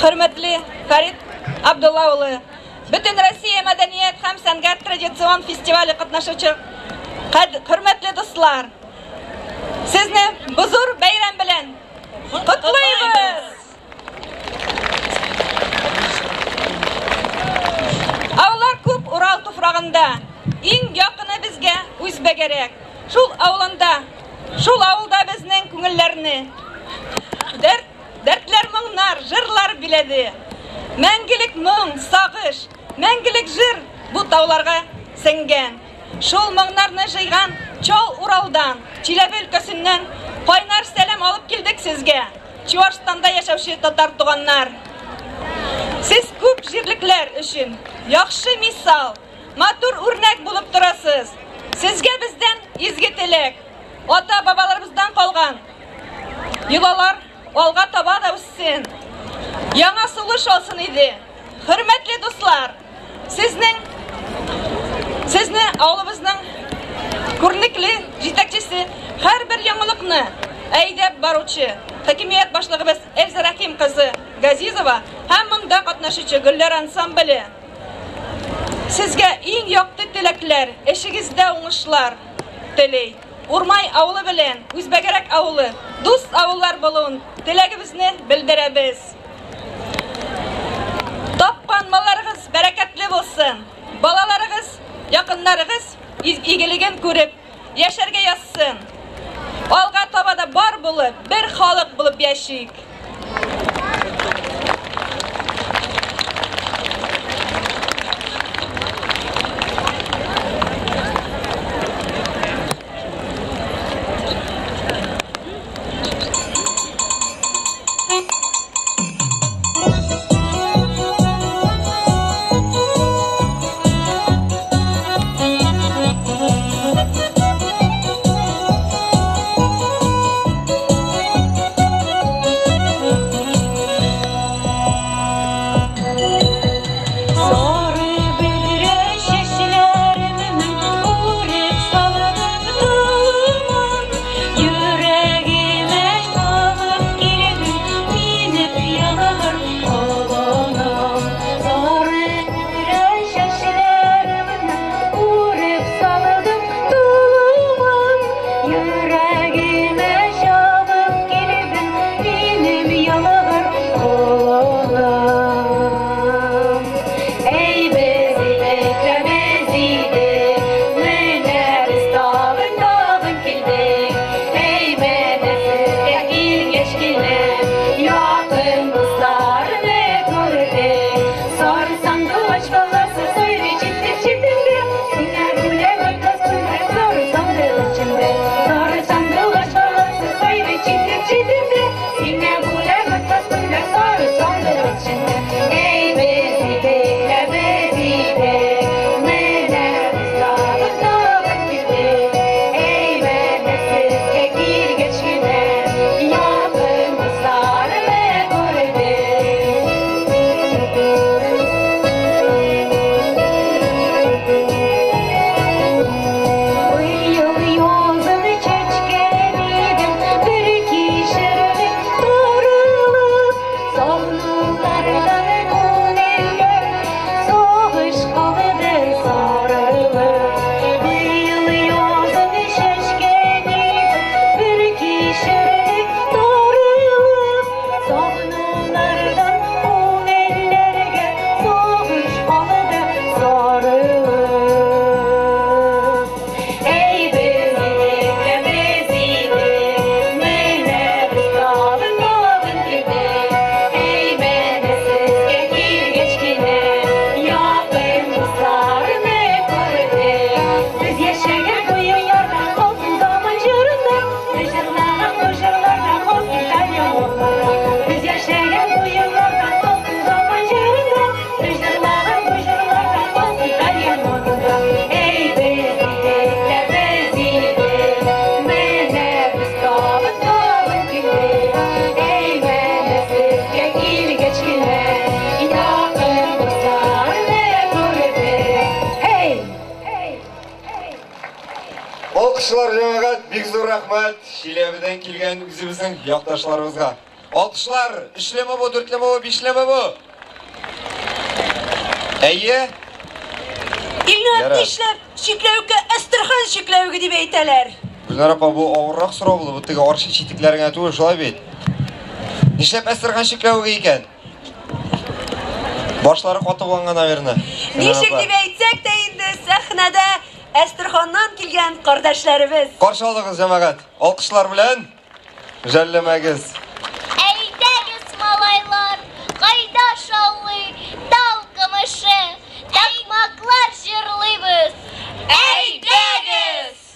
Хөрмәтле Фәрит Абдулла улы, Бөтен Россия мәдәният һәм сәнгать традицион фестивале катнашучы хөрмәтле дуслар, сезне бу зур бәйрәм белән котлыйбыз! Авыллар күп Урал туфрагында, иң якыны безгә Үзбәгәрәк. Шул авылында, шул авылда безнең күңелләрне дәрт Дәртләр моңнар, җырлар биләде. Мәңгелек моң, сагыш, мәңгелек җыр бу тауларга сеңгән. Шул моңнарны җыйган Чал Уралдан, Чиләбе өлкәсеннән кайнар сәлам алып килдек сезгә, Чуашстанда яшәүче татар туганнар. Сез күп җирлекләр өчен яхшы мисал, матур үрнәк булып торасыз. Сезгә бездән изге теләк, ата-бабаларыбыздан калган Йолалар алга таба да үссен, яңа сулыш алсын иде. Хөрмәтле дуслар, сезнең сезне авылыбызның күренекле җитәкчесе, һәрбер яңалыкны әйдәп баручы хакимият башлыгыбыз Эльза Рәхим кызы Газизова һәм монда катнашучы Гөлләр ансамбле сезгә иң якты теләкләр, эшегездә уңышлар тели. Урмай авылы белән Үзбәгәрәк авылы дус авыллар булуын теләгебезне белдерәбез. Тапкан малларыгыз бәрәкәтле булсын, балаларыгыз, якыннарыгыз игелеген күреп яшәргә язсын. Алга таба да бар булып, бер халык булып яшик. Алкышлар җәмәгать, бик зур рәхмәт Чиләбедән килгән үзебезнең якташларыбызга. Алкышлар, өчлеме бу, дүртлеме бу, бишлеме бу? Әйе. Илнар, Ярар. нишләп чикләвеккә Әстерхан чикләвеге дип әйтәләр? Гөлнар апа, бу авыррак сорау булды. Бу теге арчы читекләре генә түгел, шулай бит? Нишләп Әстерхан чикләвеге икән? Башлары каты булган, наверное. Ничек дип әйтсәк тә инде сәхнәдә Әстерханнан килгән кардәшләребез. Каршы алыгыз, җәмәгать. Алкышлар белән. Жәлләмәгез. Әйдәгез, малайлар, кайда шаулый тал камышы, такмаклар җырлыйбыз. Әйдәгез!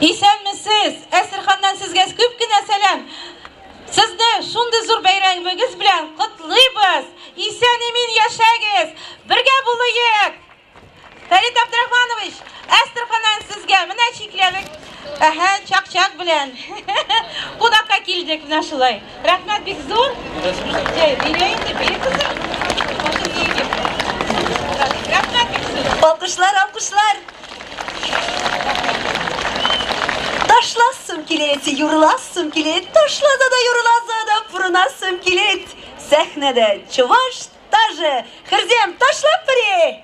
Исәнмесез! Әстерханнан сезгә күп кенә сәлам. Сезне шундый зур бәйрәмегез белән котлыйбыз. Исән-имин яшәгез. Бергә булыйк! Фәрит Абдрахманович, Әстерханнан сезгә менә чикләвек, әһә, чак-чак белән кунакка килдек менә шулай. Рәхмәт бик зур. Җәй, бирә инде, бир кызым. Рәхмәт бик зур. Алкышлар, алкышлар. Ташласым килет, юрласым килет, ташласа да юрласа да пурынасым килет. Сәхнәдә чуваш тажы. Хӗрсем, ташлап-пӗри!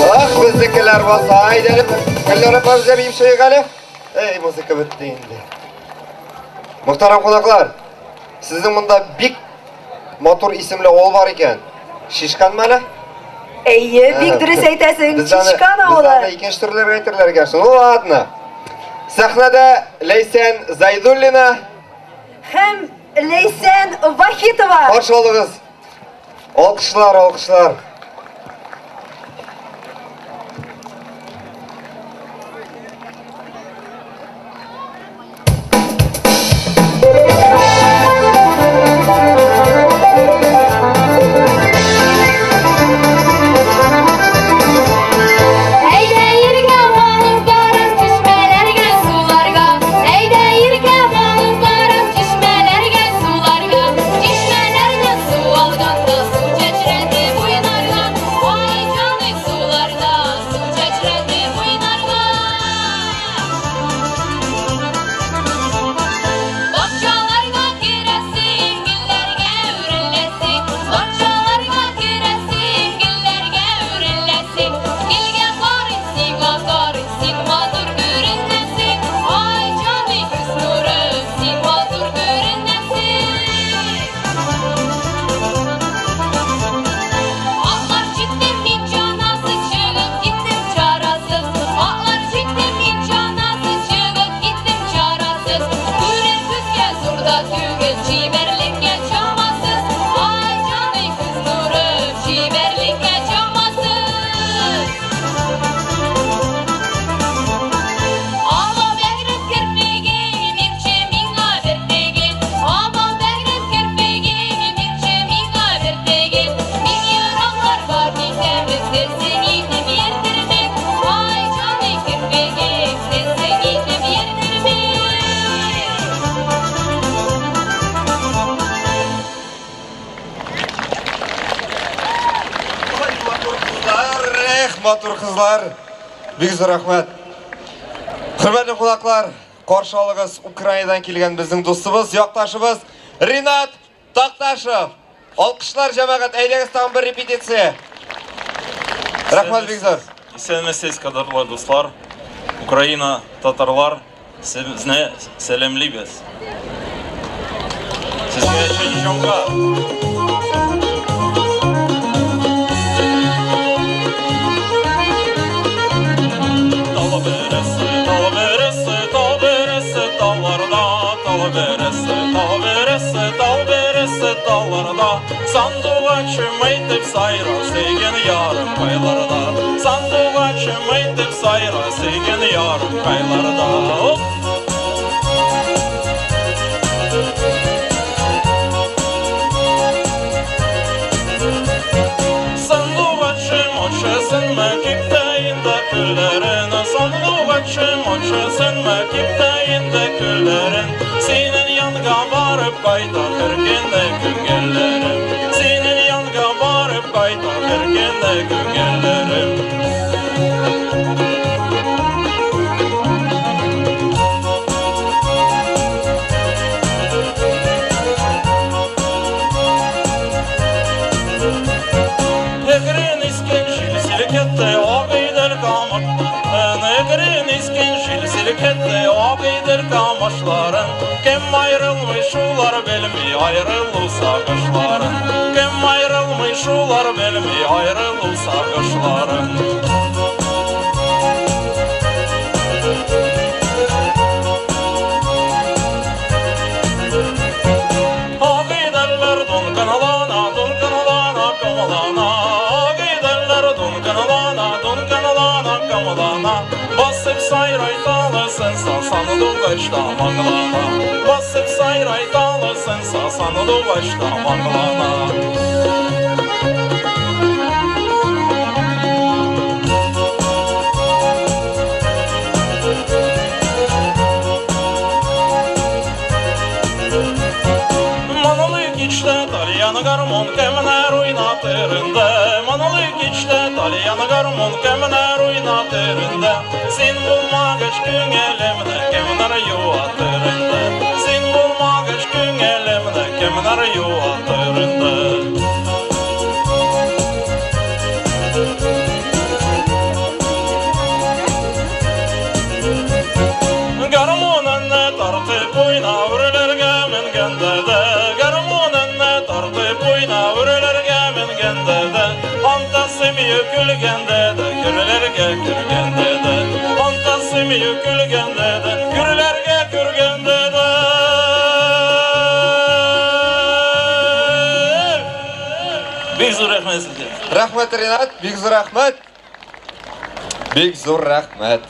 Ах, безнекеләр баса, әйдә әле. Көлләр апа безгә биеп чыгыйк әле. Эй, музыка бетте инде. Мөхтәрәм кунаклар, сезнең монда бик матур исемле авыл бар икән. Шишканмы әле? Әйе, бик дөрес әйтәсең, Чичкан авылы. Без аны икенче төрләргә әйтерләр икән. Ну ладно. Сәхнәдә Ләйсән Зайдуллина һәм Ләйсән Вахитова. Каршы алыгыз. Алкышлар, алкышлар. Әйдә иргә барып барып чишмәләргә суларга Әйдә иргә барып барып чишмәләргә суларга Чишмәләрдән су алганда су чәчрәтеп уйнарга. Юкка түгел чибәрлеккә чамасыз. Ай, җаный күз нурым, чибәрлеккә чамасыз. Ава бәгърем керфеге, бирче миңа бер тиен. Ава бәгърем керфеге, бирче миңа бер тиен. Мин еракларга китәм, сезсең итеп йөртермен. Ай, җаный керфеге, сезсең итеп йөртермен. Кызлар, эх, матур кызлар. Бик зур рәхмәт. Хөрмәтле кунаклар, каршы алыгыз Украинадан килгән безнең дустыбыз, якташыбыз Ринат Такташев. Алкышлар, җәмәгать, әйдәгез тагын бер репетиция. Рәхмәт бик зур. Исәнмесез, кадерле дуслар. Украина, татарлар, сезне сәламлибез. Сезгә чын җомга. Тал бересе, тал бересе, тал бересе, талларда, тал бересе, тал бересе, тал бересе, талларда. Сандугачым әйтеп сайра, сөйгән ярым кайларда. Сандугачым әйтеп сайра, сөйгән ярым кайларда. Оп! Сандугачым ачасынмы кипте инде көлләрен. Сандугачым ачасынмы кипте инде көлләрен. Синең янга барып кайта һәр көнне күңелләрем. Синең янга барып кайта һәр көнне күңелләрем. Әкрен искән җил селкетте Агыйдел камыш. Әкрен искән җил селкетте Агыйдел камышларын. Кем аерылмый шулар белми аерылу сагышларын. Кем аерылмый шулар белми аерылу сагышларын. Агыйделләр дулкынлана, дулкынлана, комлана. Агыйделләр дулкынлана, дулкынлана, комлана. Басып сайрай талы сынса, сандугачта моңлана. Басып сайрай талы сынса, сандугачта моңлана. Моңлы кичтә тальян гармун кемнәр уйнатыр инде. Моңлы кичтә тальян гармун кемнәр уйнатыр инде. Син булмагач күңелемне кемнәр юатыр инде. Син булмагач күңелемне кемнәр юатыр инде. Гармуныңны тартып уйна үрләргә менгәндә дә. Гармуныңны тартып уйна үрләргә менгәндә дә. Антасы көлгәндә дә, гөрләргә кергәндә дә. Антасы көлгәндә дә, гөрләргә кергәндә дә. Бик зур рәхмәт сезгә. Рәхмәт, Ринат, бик зур рәхмәт. Бик зур рәхмәт.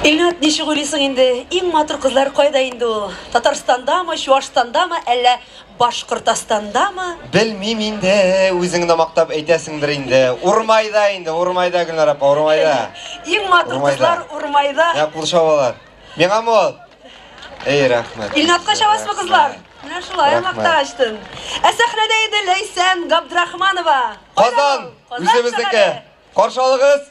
Илнат, ничек уйлыйсың инде, иң матур кызлар кайда инде ул? Татарстандамы, Чуашстандамы, әллә Башкортостандамы? Белмим инде, үзеңне мактап әйтәсеңдер инде. Урмайда инде, Урмайда, Гөлнар апа, Урмайда. Иң матур Урмайда. кызлар Урмайда. Менә кул чабалар. Миңамы ул? Эй, рәхмәт. Илнатка чабасызмы кызлар? Менә шулай Рәхмәт. мактагачтын. Ә сәхнәдә инде Ләйсән Габдрахманова. Казан, Казан үзебезнеке. шәһәре. Каршы алыгыз.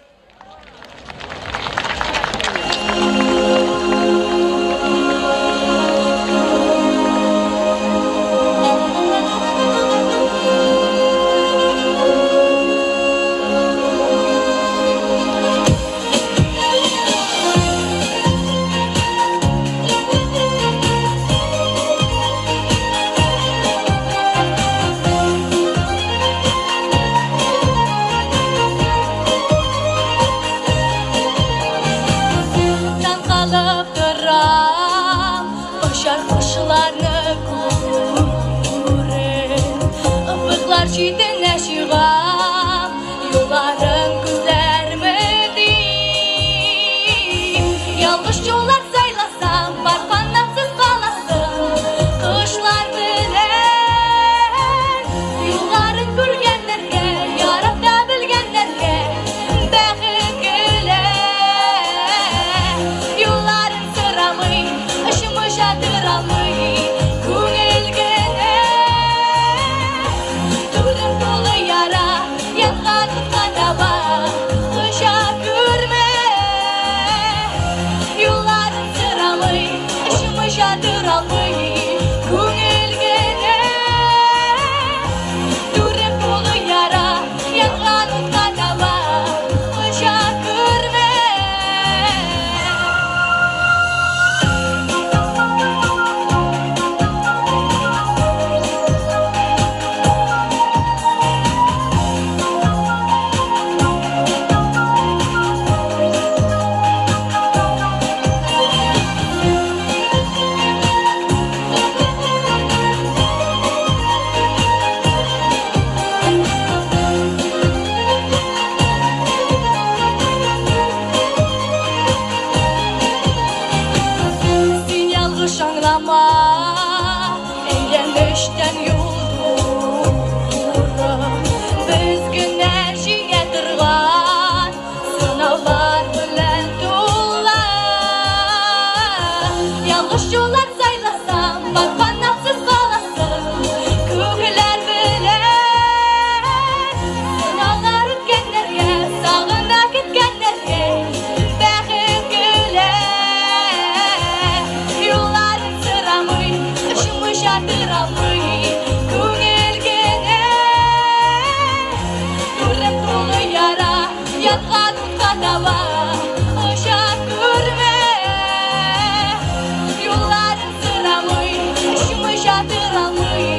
Уйлама әйләнештән юл туры. Без генә җиңә торган сынаулар белән тулы. Ялгыш юллар сайласаң, батканнарсыз каласың. Күкләр белә. Сынаулар үткәннәргә, сагына көткәннәргә бәхет көлә. Юлларын сорамый, очмыйча торамый, күңел генә. Түрем тулы яра, янган утка таба оча күрмә. Юлларын сорамый, очмыйча торамый,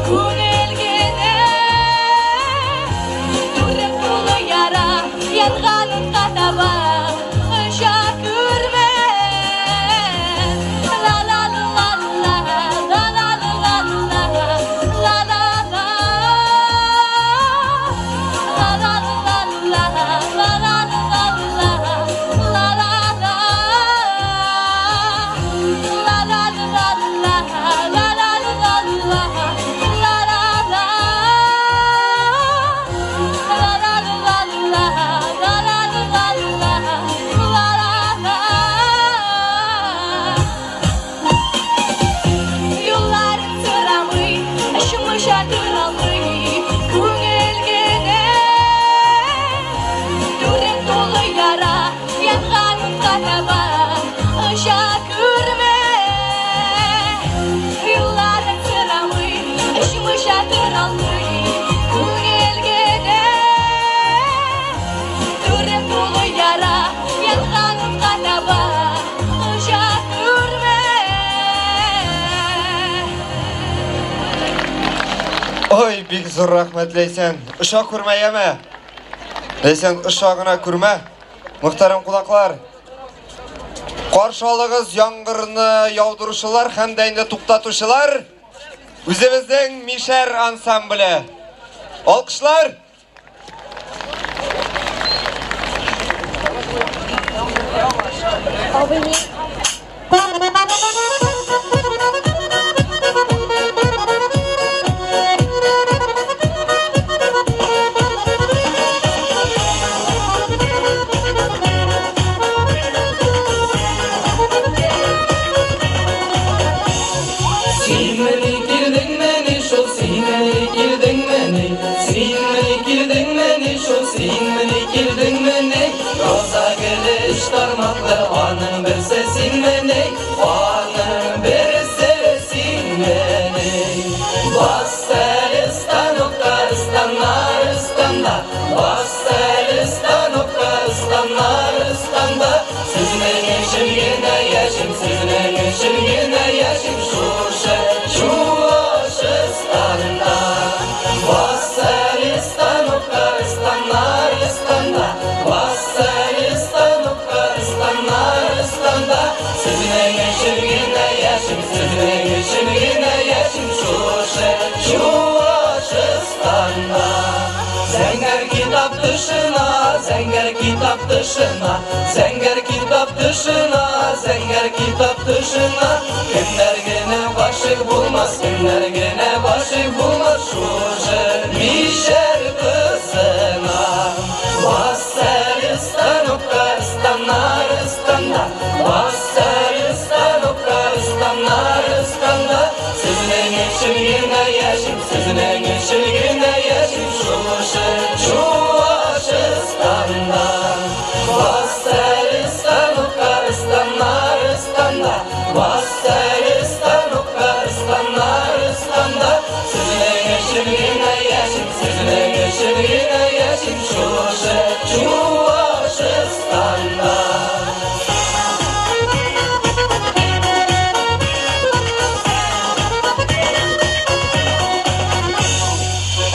күңел генә. Түрем тулы яра, янган утка таба оча күрмә. Ла ла ла ла ла ла ла ла ла ла ла ла. La la la la la la la la la la la. La la la la la la la la la la la. La la la la la la la la la la. Юлларын сорамый, очмыйча торамый, күңел генә. Түрем тулы яра, янган утка таба оча күрмә. Юлларын сорамый, очмыйча торамый, күңел генә. Түрем тулы яра, янган утка таба оча күрмә. Ой, бик зур рәхмәт, Ләйсән. Оча күрмә, яме. Ләйсән, оча гына күрмә. Мөхтәрәм кунаклар, каршы алыгыз яңгырны яудыручылар һәм дә инде туктатучылар. Үзебезнең Мишәр ансамбле. Алкышлар! Синмени килдеңмени шул, синмени килдеңмени? Синмени килдеңмени шул, синмени килдеңмени? Роза гөле өч тармаклы, аның берсе синмени? Аның берсе синмени? Бас әле станокка, станнар станда, бас әле станокка, станнар станда. Сезнең өчен генә яшим, сезнең өчен генә яшим шушы Чуашстанда. Бас әле станокка, станнар станда, бас әле станокка, станнар станда. Сезнең өчен генә яшим, сезнең өчен генә яшим шушы Чуашстанда. Зәңгәр китап тышына, зәңгәр китап тышына, зәңгәр китап тышына, зәңгәр китап тышына. Кемнәр генә гашыйк булмас, кемнәр генә гашыйк булмас шушы мишәр кызына. Бас әле станокка, станнар станда, бас әле станокка, станнар станда. Сезнең өчен генә яшим, сезнең өчен генә яшим шушы Чуашстанда. Бас әле станокка, станнар станда, бас әле станокка, станнар станда. Сезнең өчен генә яшим, сезнең өчен генә яшим шушы Чуашстанда.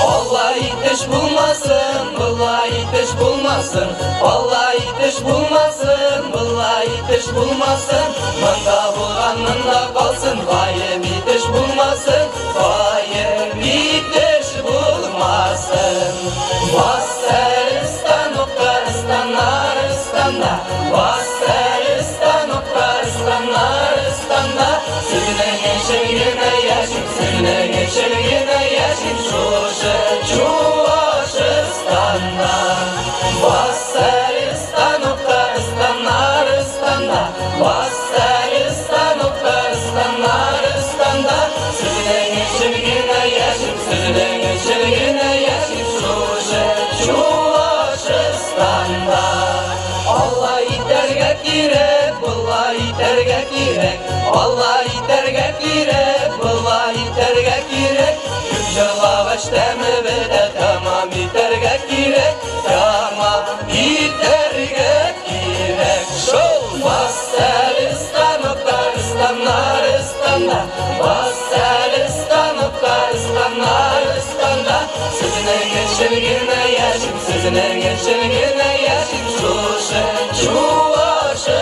Алла итеш булмасын, былай итеш булмасын, Алла итеш булмасын, былай итеш булмасын. Монда булган монда калсын, гаеп итеш булмасын, гаеп итеш булмасын. Бас әле станокка, станнар станда, бас әле станокка, станнар станда. Сезнең яшим, сезнең өчен генә яшим шушы Чувашстанда. Бас әле станокка, станнар-станда, бас әле станокка, станнар-станда. Сезнең өчен генә яшим, сезнең өчен генә яшим шушы Чувашстанда. Алла итәргә кирәк, болай итәргә кирәк, Алла итәргә кирәк, болай итәргә кирәк. Күп җырлагач тәме бетә, тәмам итәргә кирәк, тәмам итәргә кирәк. Шул бас әле станокка, станнар, станда, бас әле станокка, станнар, станда. Сезнең өчен генә яшим, сезнең өчен генә яшим шушы Чувашстанда.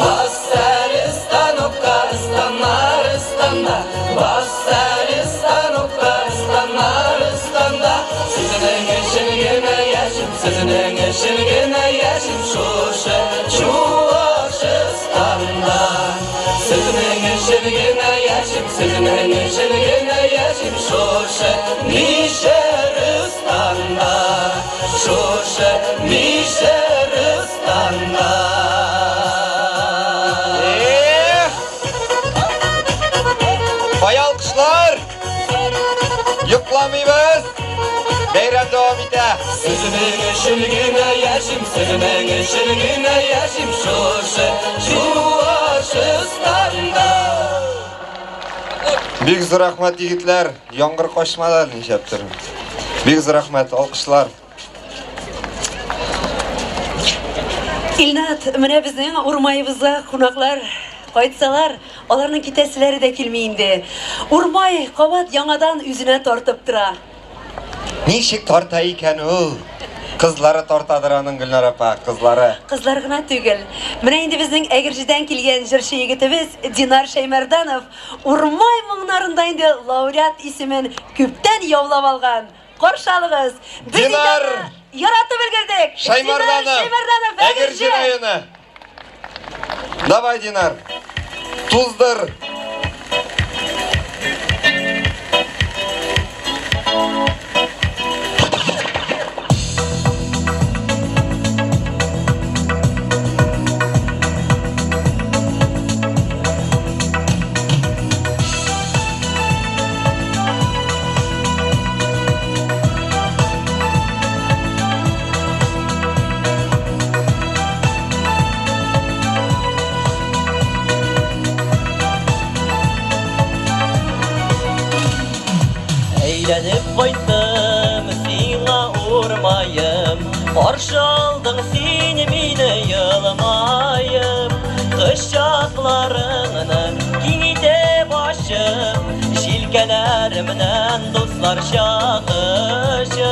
Бас әле станокка, станнар, станда, бас әле станокка, станнар, станда. Сезнең өчен генә яшим, сезнең өчен генә яшим шушы Чувашстанда. Сезнең өчен генә яшим, сезнең өчен генә яшим шушы Мишәрстанда. Шушы Мишәрстанда. Эх! Кая алкышлар! Йокламыйбыз! Бәйрәм дәвам итә. Сезнең өчен генә яшим, сезнең өчен генә яшим шушы Чувашстанда. Бик зур рәхмәт, егетләр. Яңгыр качмады әле нишләптер. Бик зур рәхмәт, алкышлар. Илнат, менә безнең Урмаебызга кунаклар кайтсалар, аларның китәселәре дә килми инде. Урмай кабат яңадан үзенә тартып тора. Ничек тарта икән ул? Кызлары тартадыр аның Гөлнар апа, кызлары. Кызлар гына түгел. Менә инде безнең Әгерҗедән килгән җырчы егетебез Динар Шәймәрданов Урмай моңнарында инде лауреат исемен күптән яулап алган. Каршы алыгыз. Без инде Динар аны яратып өлгердек. Динар Шәймәрданов, Шәймәрданов, Әгерҗе Әгерҗе. районы. Давай, Динар. Туздыр. Әйләнеп кайттым сиңа урмаем, Каршы алдың син мине елмаеп, Кочакларыңны киң итеп ачып, Җилкәләремнән дусларча кочып.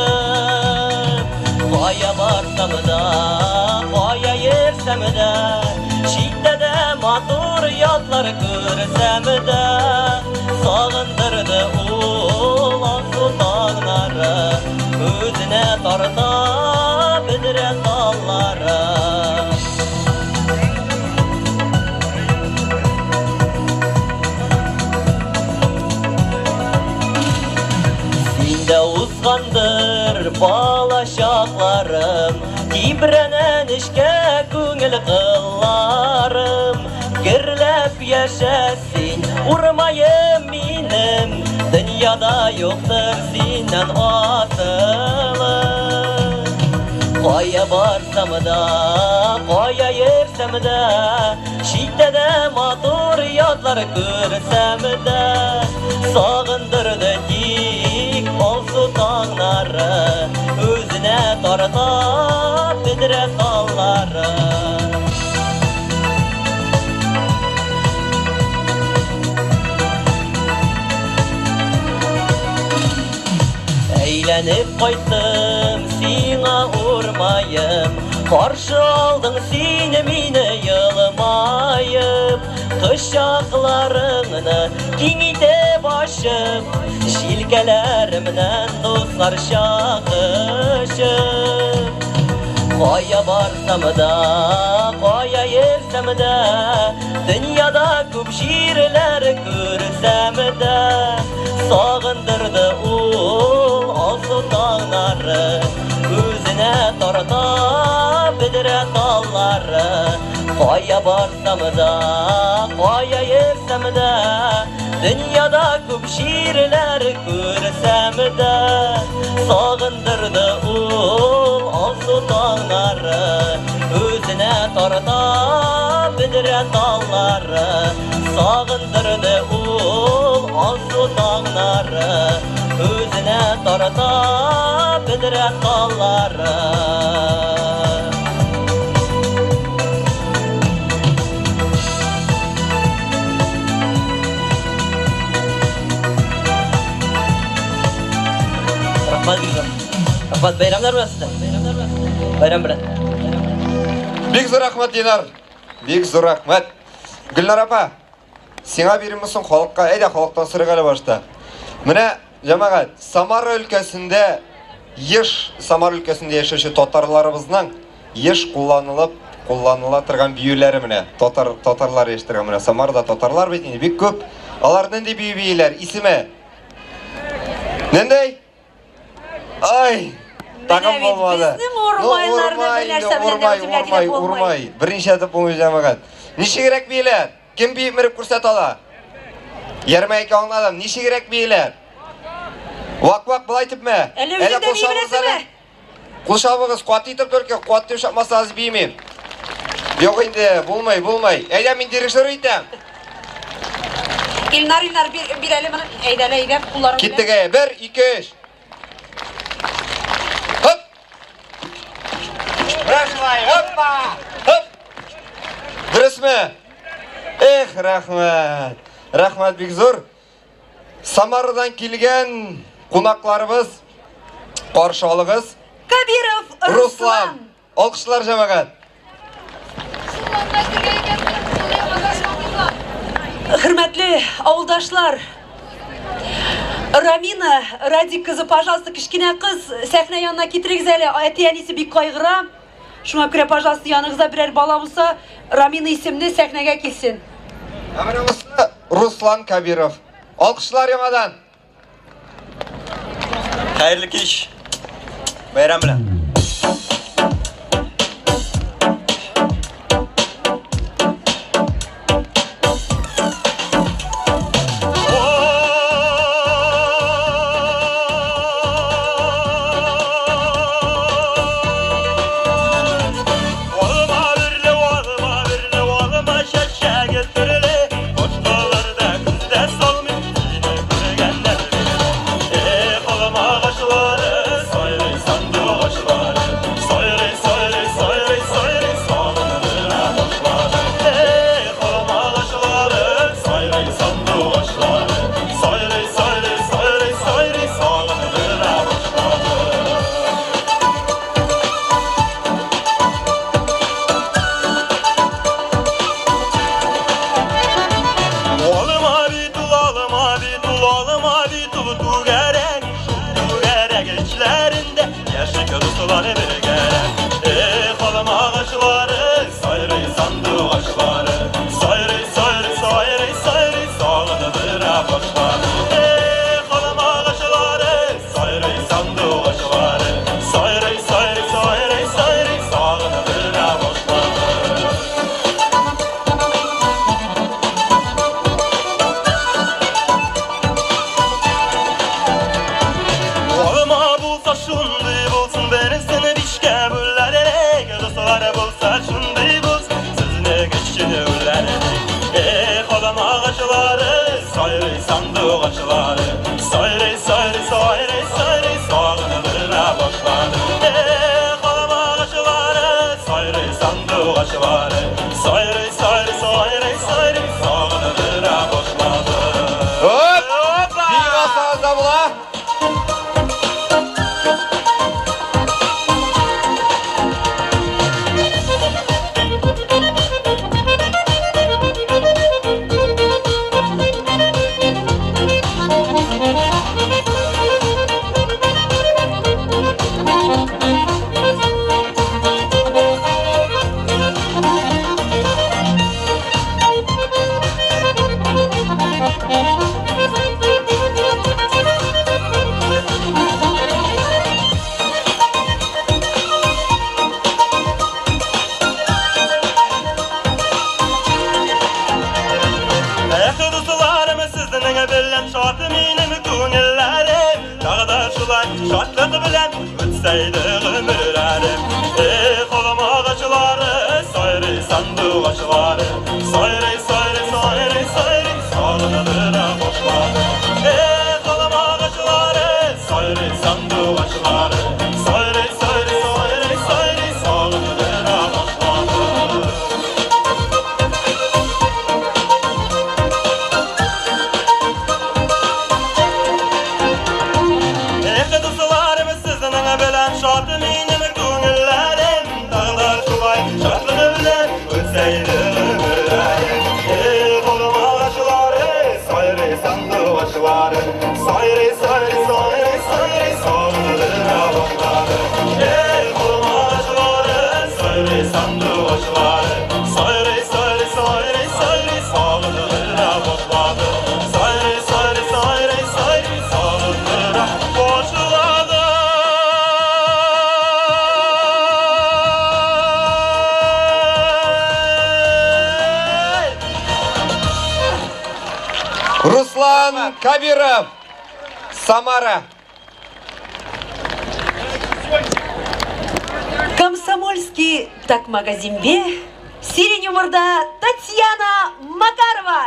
Кая барсам да, кая йөрсәм дә, Читтә дә матур ятлар күрсәм дә, Сагындырды ул алсу таңнары, Үзенә тарта бөдрә таллары. Синдә узгандыр бала чакларым, Тибрәнә нечкә күңел кылларым. Гөрләп яшә син, урмаем минем, Дөньяда юктыр синнән асылы. Кая барсам да, кая йөрсәм дә, Читтә дә матур ятлар күрсәм дә, Сагындырды тик алсу таңнары, Үзенә тарта бөдрә таллары. Әйләнеп кайттым сиңа урмаем, Каршы алдың син мине елмаеп, Кочакларыңны киң итеп ачып, Җилкәләремнән дусларча кочып. Кая барсам да, кая йөрсәм дә, Дөньяда күп җирләр күрсәм Кая барсам да, кая йөрсәм дә, Дөньяда күп җирләр күрсәм дә, Сагындырды ул алсу таңнары, Үзенә тарта бөдрә таллары. Сагындырды ул алсу таңнары, Үзенә тарта бөдрә таллары. Рәхмәт бик зур. Рәхмәт, бәйрәмнәр белән сезне. Бәйрәм белән. Бик зур рәхмәт, Динар. Бик зур рәхмәт. Гөлнар апа, сиңа биримме соң халыкка? Әйдә, халыктан сорыйк әле башта. Менә, җәмәгать, Самара өлкәсендә еш Самара өлкәсендә яшәүче татарларыбызның еш кулланылып кулланыла торган биюләре менә татар татарлар яши торган менә Самарада татарлар бит инде бик күп. Алар нинди бию бииләр? Исеме? Нинди? Ай! Тагын булмады. Безнең урмайларны бер нәрсә белән дә үземгә урмай, урмай. Берничә әйтеп булмый җәмәгать. Ничегрәк бииләр? Кем биеп мереп күрсәтә ала? Ярмәйкә аңладым. Ничегрәк бииләр? Вак-вак былай итепме? Әллә үзең дә бии беләсеңме? Кул чабыгыз, каты итеп только, каты итеп чапмасагыз бимим. Юк инде, булмый, булмый. Әйдә, мин дирижер итәм. Илнар, Илнар, бир, бир әле моны. Әйдә, әле, әйдә, кулларың белән. Киттек, әйдә. Бер, ике, өч. Хоп! Менә шулай, хоппа! Хоп! Дөресме? Эх, рәхмәт. Рәхмәт бик зур. Самарадан килгән кунакларыбыз каршы алыгыз. Кабиров Руслан. Руслан. Алкышлар җәмәгать. Хөрмәтле авылдашлар, Рамина Радик кызы, пожалуйста, кечкенә кыз сәхнә янына китерегез әле. Әти-әнисе бик кайгыра. Шуңа күрә, пожалуйста, яныгызда берәр бала булса, Рамина исемле сәхнәгә килсен. Ә менә монысы Руслан Кабиров. Алкышлар яңадан. Хәерле кич. Бәйрәм белән. Сезнең белән шат минем күңелләрем, Тагы да шулай шатлык белән үтсә иде гомерләрем. Эх, алма агачлары, сайрый сандугачлары, Сайрый, сайрый, сайрый, сайрый, сагындыра башлады. Эх, алма агачлары, сайрый сандугачлары, Сайрый, сайрый, сайрый, сайрый, сагындыра башлады. Эх, дусларым, сезнең белән шат минем күңелләрем, Тагы да шулай шатлык белән үтсә иде гомерләрем. Эх, алма агачлары, сайрый сандугачлары, Сайрый, сайрый, сайрый, сайрый, сагындыра башлады. Эх, алма агачлары, сайрый сандугачлары, Сайрый, сайрый, сайрый, сайрый, сагындыра башлады. Сайрый, сайрый, сайрый, сайрый, сагындыра башлады. Руслан Кабиров, Самара. Комсомольски такмагазимбе сирень умӑрта Татьяна Макарова.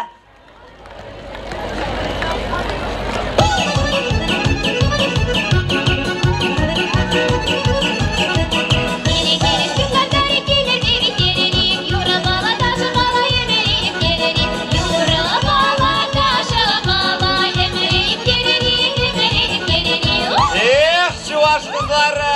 Эх, чуваш кызлары!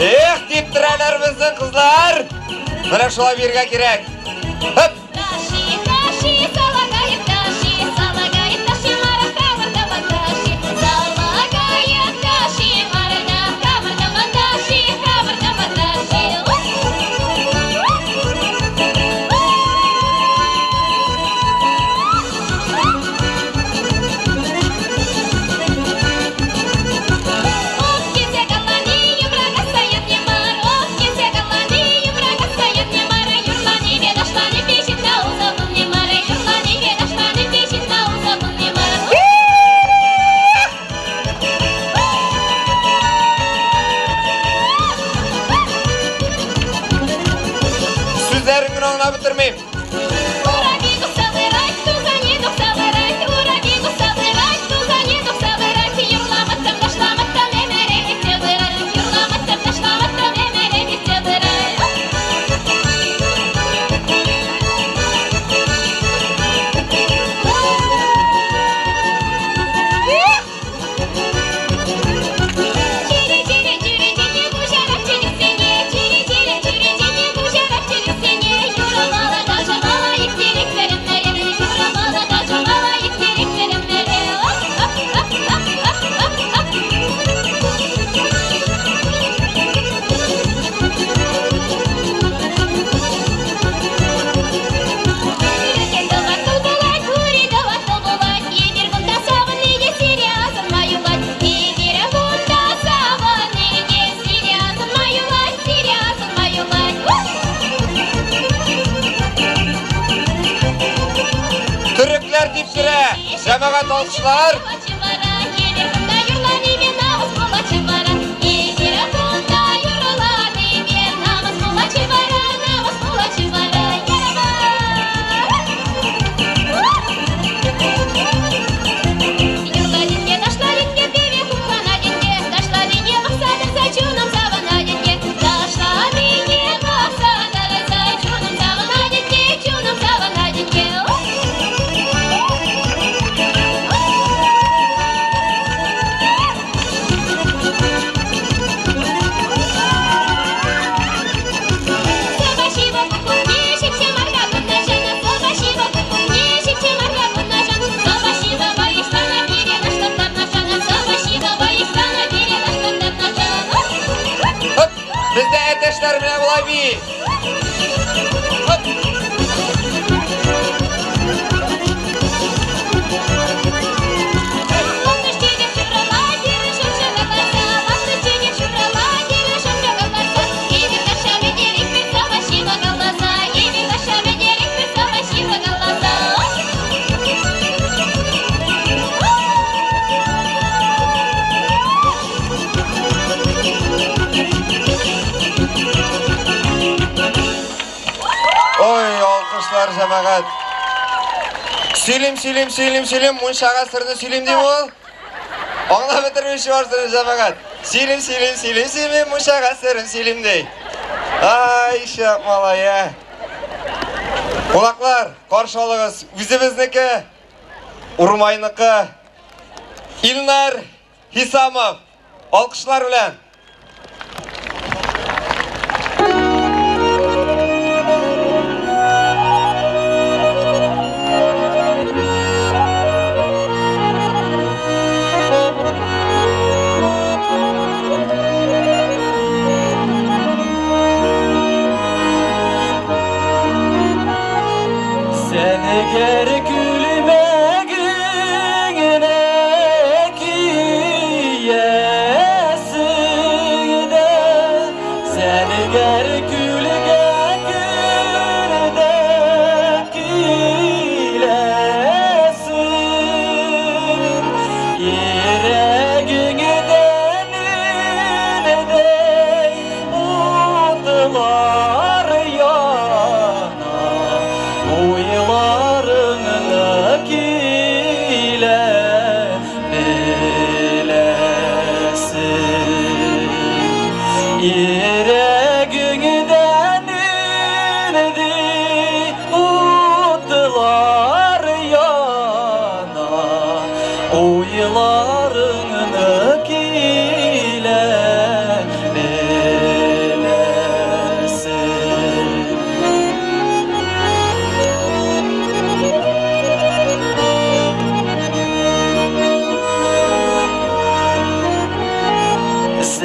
Эх, типтерәләр безнең кызлар! Менә шулай бирергә кирәк. Хөп! Сүзләрен генә аңлап бетермим. Төрекләр типтерә, җәмәгать алкышлар. Алкышлар, җәмәгать. Сөйлим, сөйлим, сөйлим, сөйлим, мунчага серне сөйлим ди ул. Аңлап бетермичә барсың, җәмәгать. Сөйлим, сөйлим, сөйлим, сөйлим, мунчага серен сөйлим ди. Ай, шәп малай, ә. Кунаклар, каршы алыгыз, үзебезнеке, Урмайныкы, Илнар Хисамов. Алкышлар белән. Сәнегәр күлмәгеңне киясең дә, Зәңгәр күлгә кердә киләсең. Йөрәгеңдә ниндәй утлар яна, Уйларыңны килә беләсең. Йөрәгеңдә нинди утлар яна, Уйларыңны килә беләсең.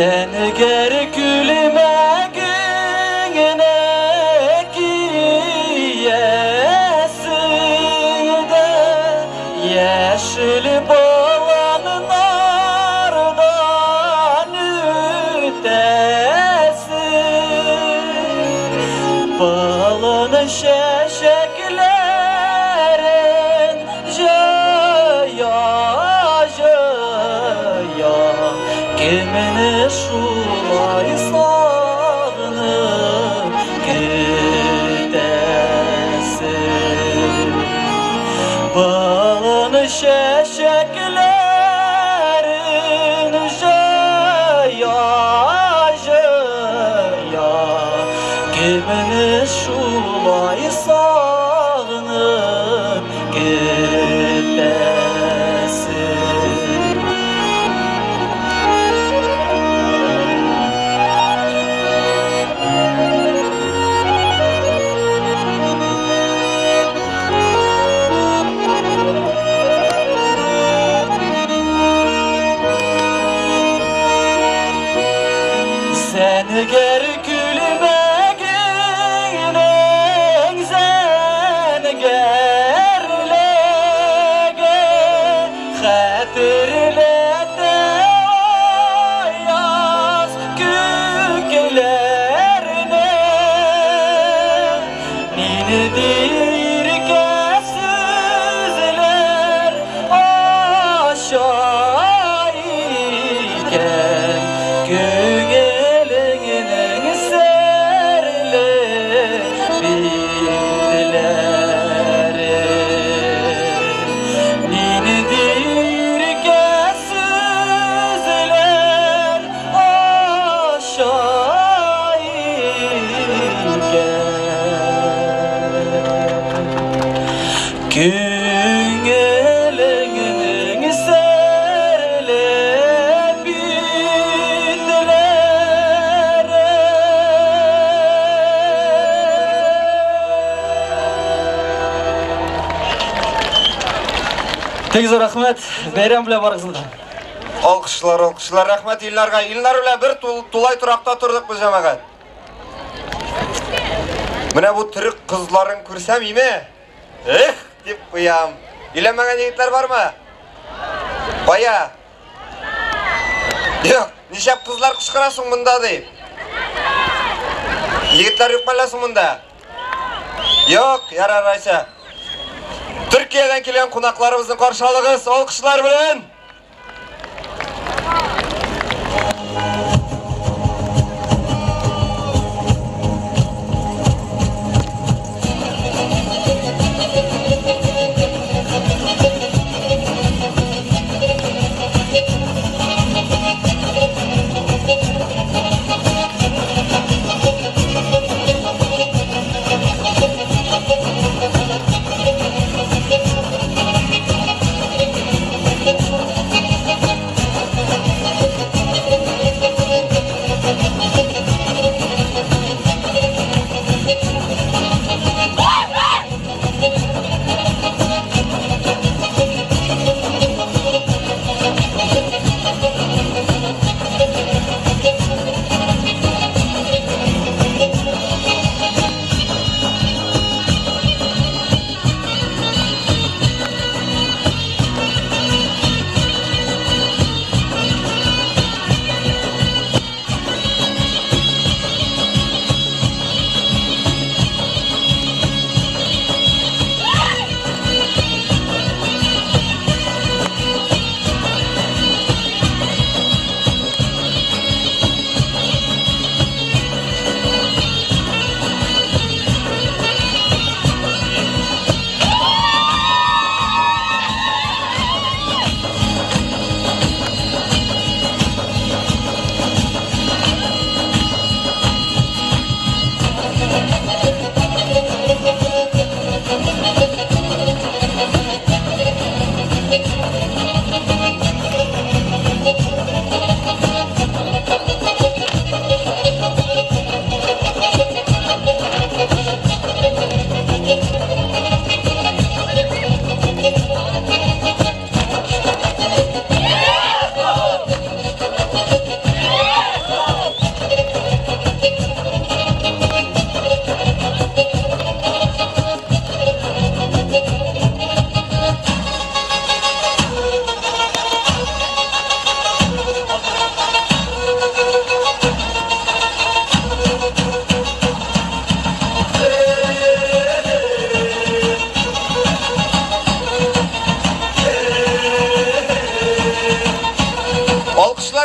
Зәңгәр күлмәгеңне киясең дә, Яшел боланнардан үтәсең. Балын чәчәкләрен җыя, җыя, Кемне шулай сагынып көтәсең? Балын чәчәкләрен җыя, җыя, Кемне шулай сагынып көтәсең? Зәңгәр күлмәгеңнең зәңгәрлеге Хәтерләтә аяз күкләрне. Нинди иркә сүзләр ача икән Күңелеңнең серле битләре. Нинди иркә сүзләр ача икән Күңелеңнең серле битләре. Бик зур рәхмәт. Бәйрәм белән барыгызны да. Алкышлар, алкышлар. Рәхмәт Илнарга. Илнар белән бер тулай торакта тордык без, җәмәгать. Менә бу төрек кызларын күрсәм, име? Эх, дип куям. Өйләнмәгән егетләр бармы? Кая? Юк, нишләп кызлар кычкыра соң монда ди? Егетләр юк мәллә соң монда? Юк, ярар, Айша. Төркиядән килгән кунакларыбызны каршы алыгыз, алкышлар белән.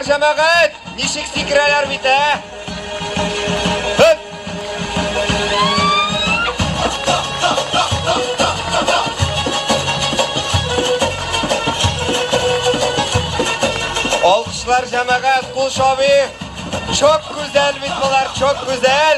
җәмәгать! Ничек сикерәләр бит, ә? Хөп! Алкышлар җәмәгать, кул чабыйк. Çok güzel бит болар, çok güzel.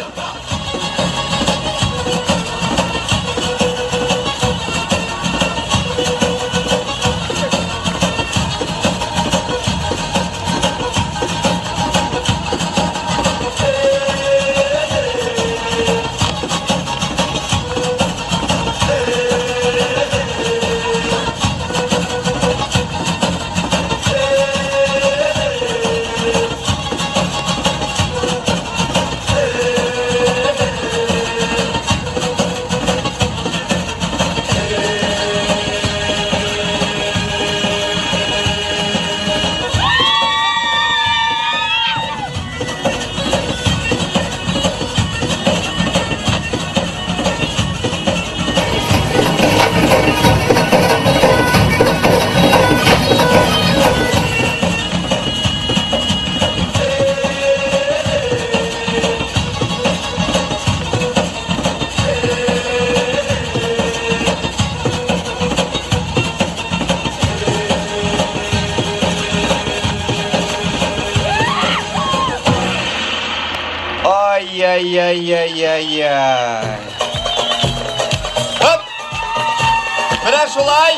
Ай-яй-яй-яй-яй-яй. Хоп! Менә шулай.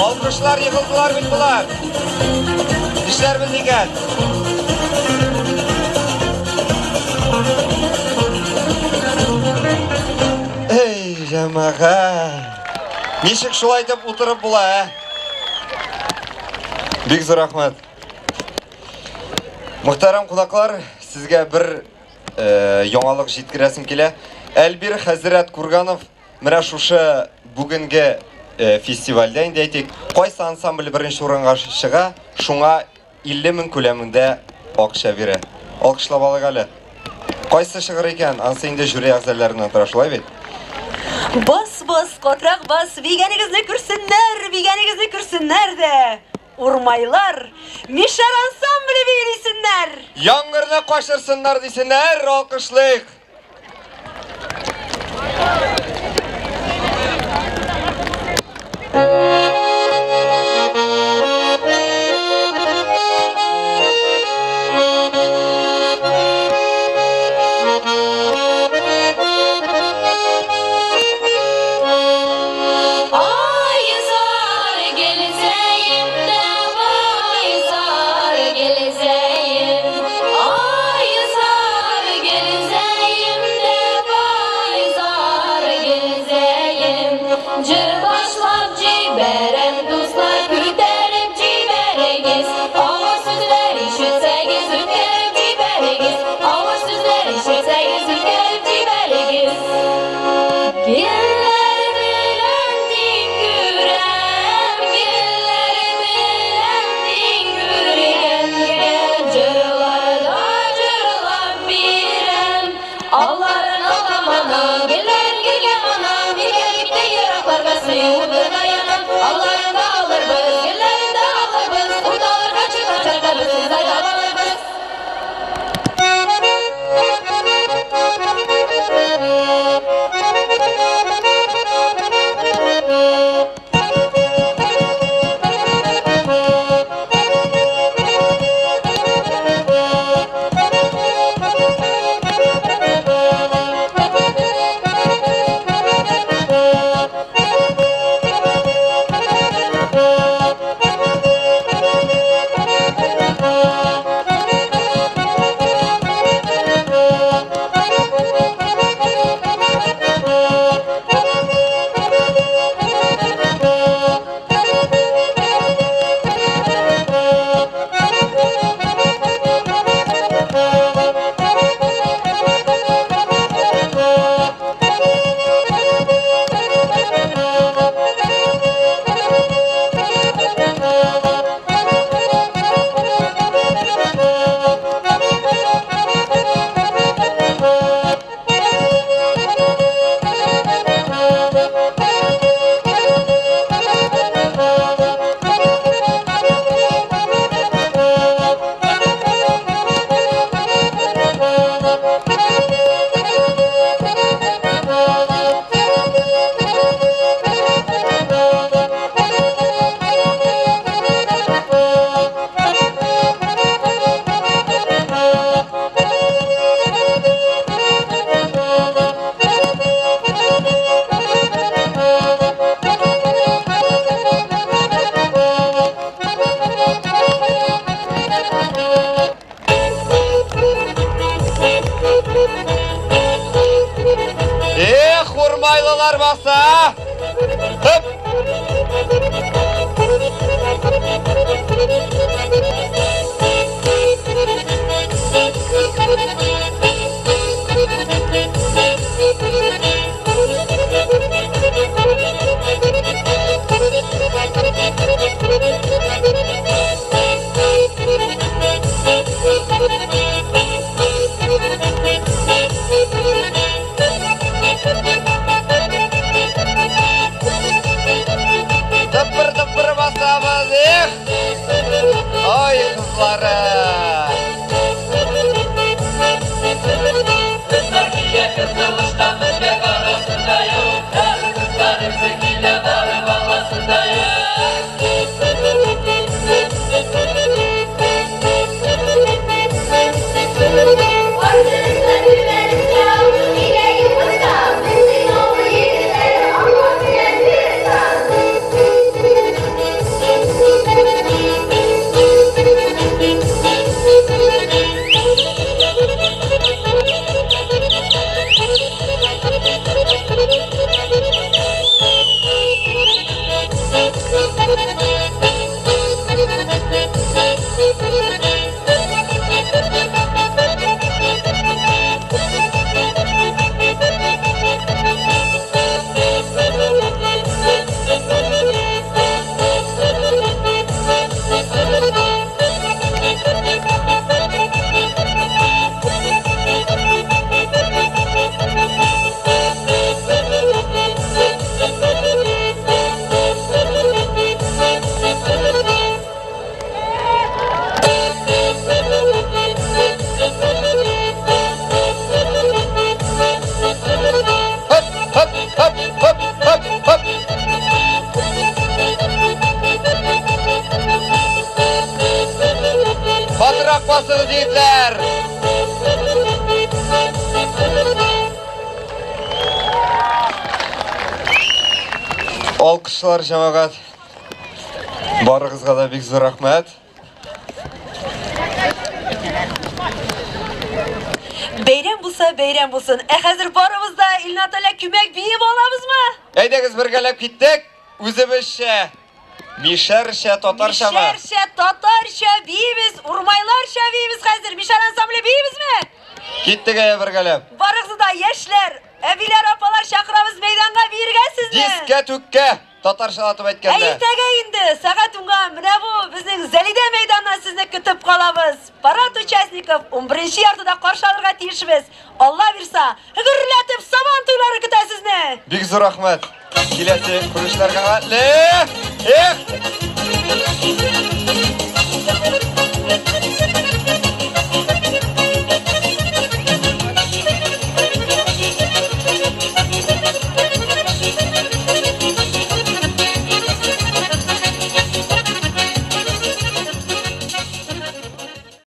Алкышлар егылдылар бит болар. Нишләрбез икән? Эй, җәмәгать! Ничек шулай итеп утырып була, ә? Бик зур рәхмәт. Мөхтәрәм кунаклар, сезгә бер э, яңалык җиткерәсем килә. Әлбир хәзрәт Курганов менә шушы бүгенге э, фестивальдә инде әйтик, кайсы ансамбль беренче урынга чыга, шуңа 50 мең күләмендә акча бирә. Алкышлап алыйк әле. Кайсы чыгыр икән? Ансы инде жюри әгъзаларыннан тора, шулай бит? Бас, бас, катырак бас, бигәнегезне күрсеннәр, бигәнегезне күрсеннәр дә. Урмайлар, Мишәр ансамбле бии дисеннәр. Яңгырны качырсыннар дисеннәр, алкышлыйк. Эх, урмайлылар баса! Хоп! Тыпыр-тыпыр басабыз, эх! Ай, кызлары! Кызлар килә кызылыштан безгә карасында юк. Хәзер кызлар үзе килә барып аласында юк. Ныграк басыгыз, егетләр! Алкышлар, җәмәгать. Барыгызга да бик зур рәхмәт. Бәйрәм булса, бәйрәм булсын. Ә хәзер барыбыз да Илнат әллә күмәк биеп алабызмы? Әйдәгез бергәләп киттек. Үзебезчә. Мишәрчә, татарчамы? Мишәрчә, татарча биибез, урмайларча биибез хәзер. Мишәр ансамбле биибезме? Киттек әйә бергәләп. Барыгызны да яшьләр, әбиләр, апалар чакырабыз мәйданга биергә сезне. Дискә түккә, татарчалатып Ә әйткәндә. иртәгә инде сәгать унга менә бу безнең Зәлидә мәйданына сезне көтеп калабыз. Парад участников 11 яртыда каршы алырга тиешбез. Алла бирса, гөрләтеп Сабан туйлары көтә сезне. Бик зур рәхмәт. Киләсе күрешләргә хәтле. Эх!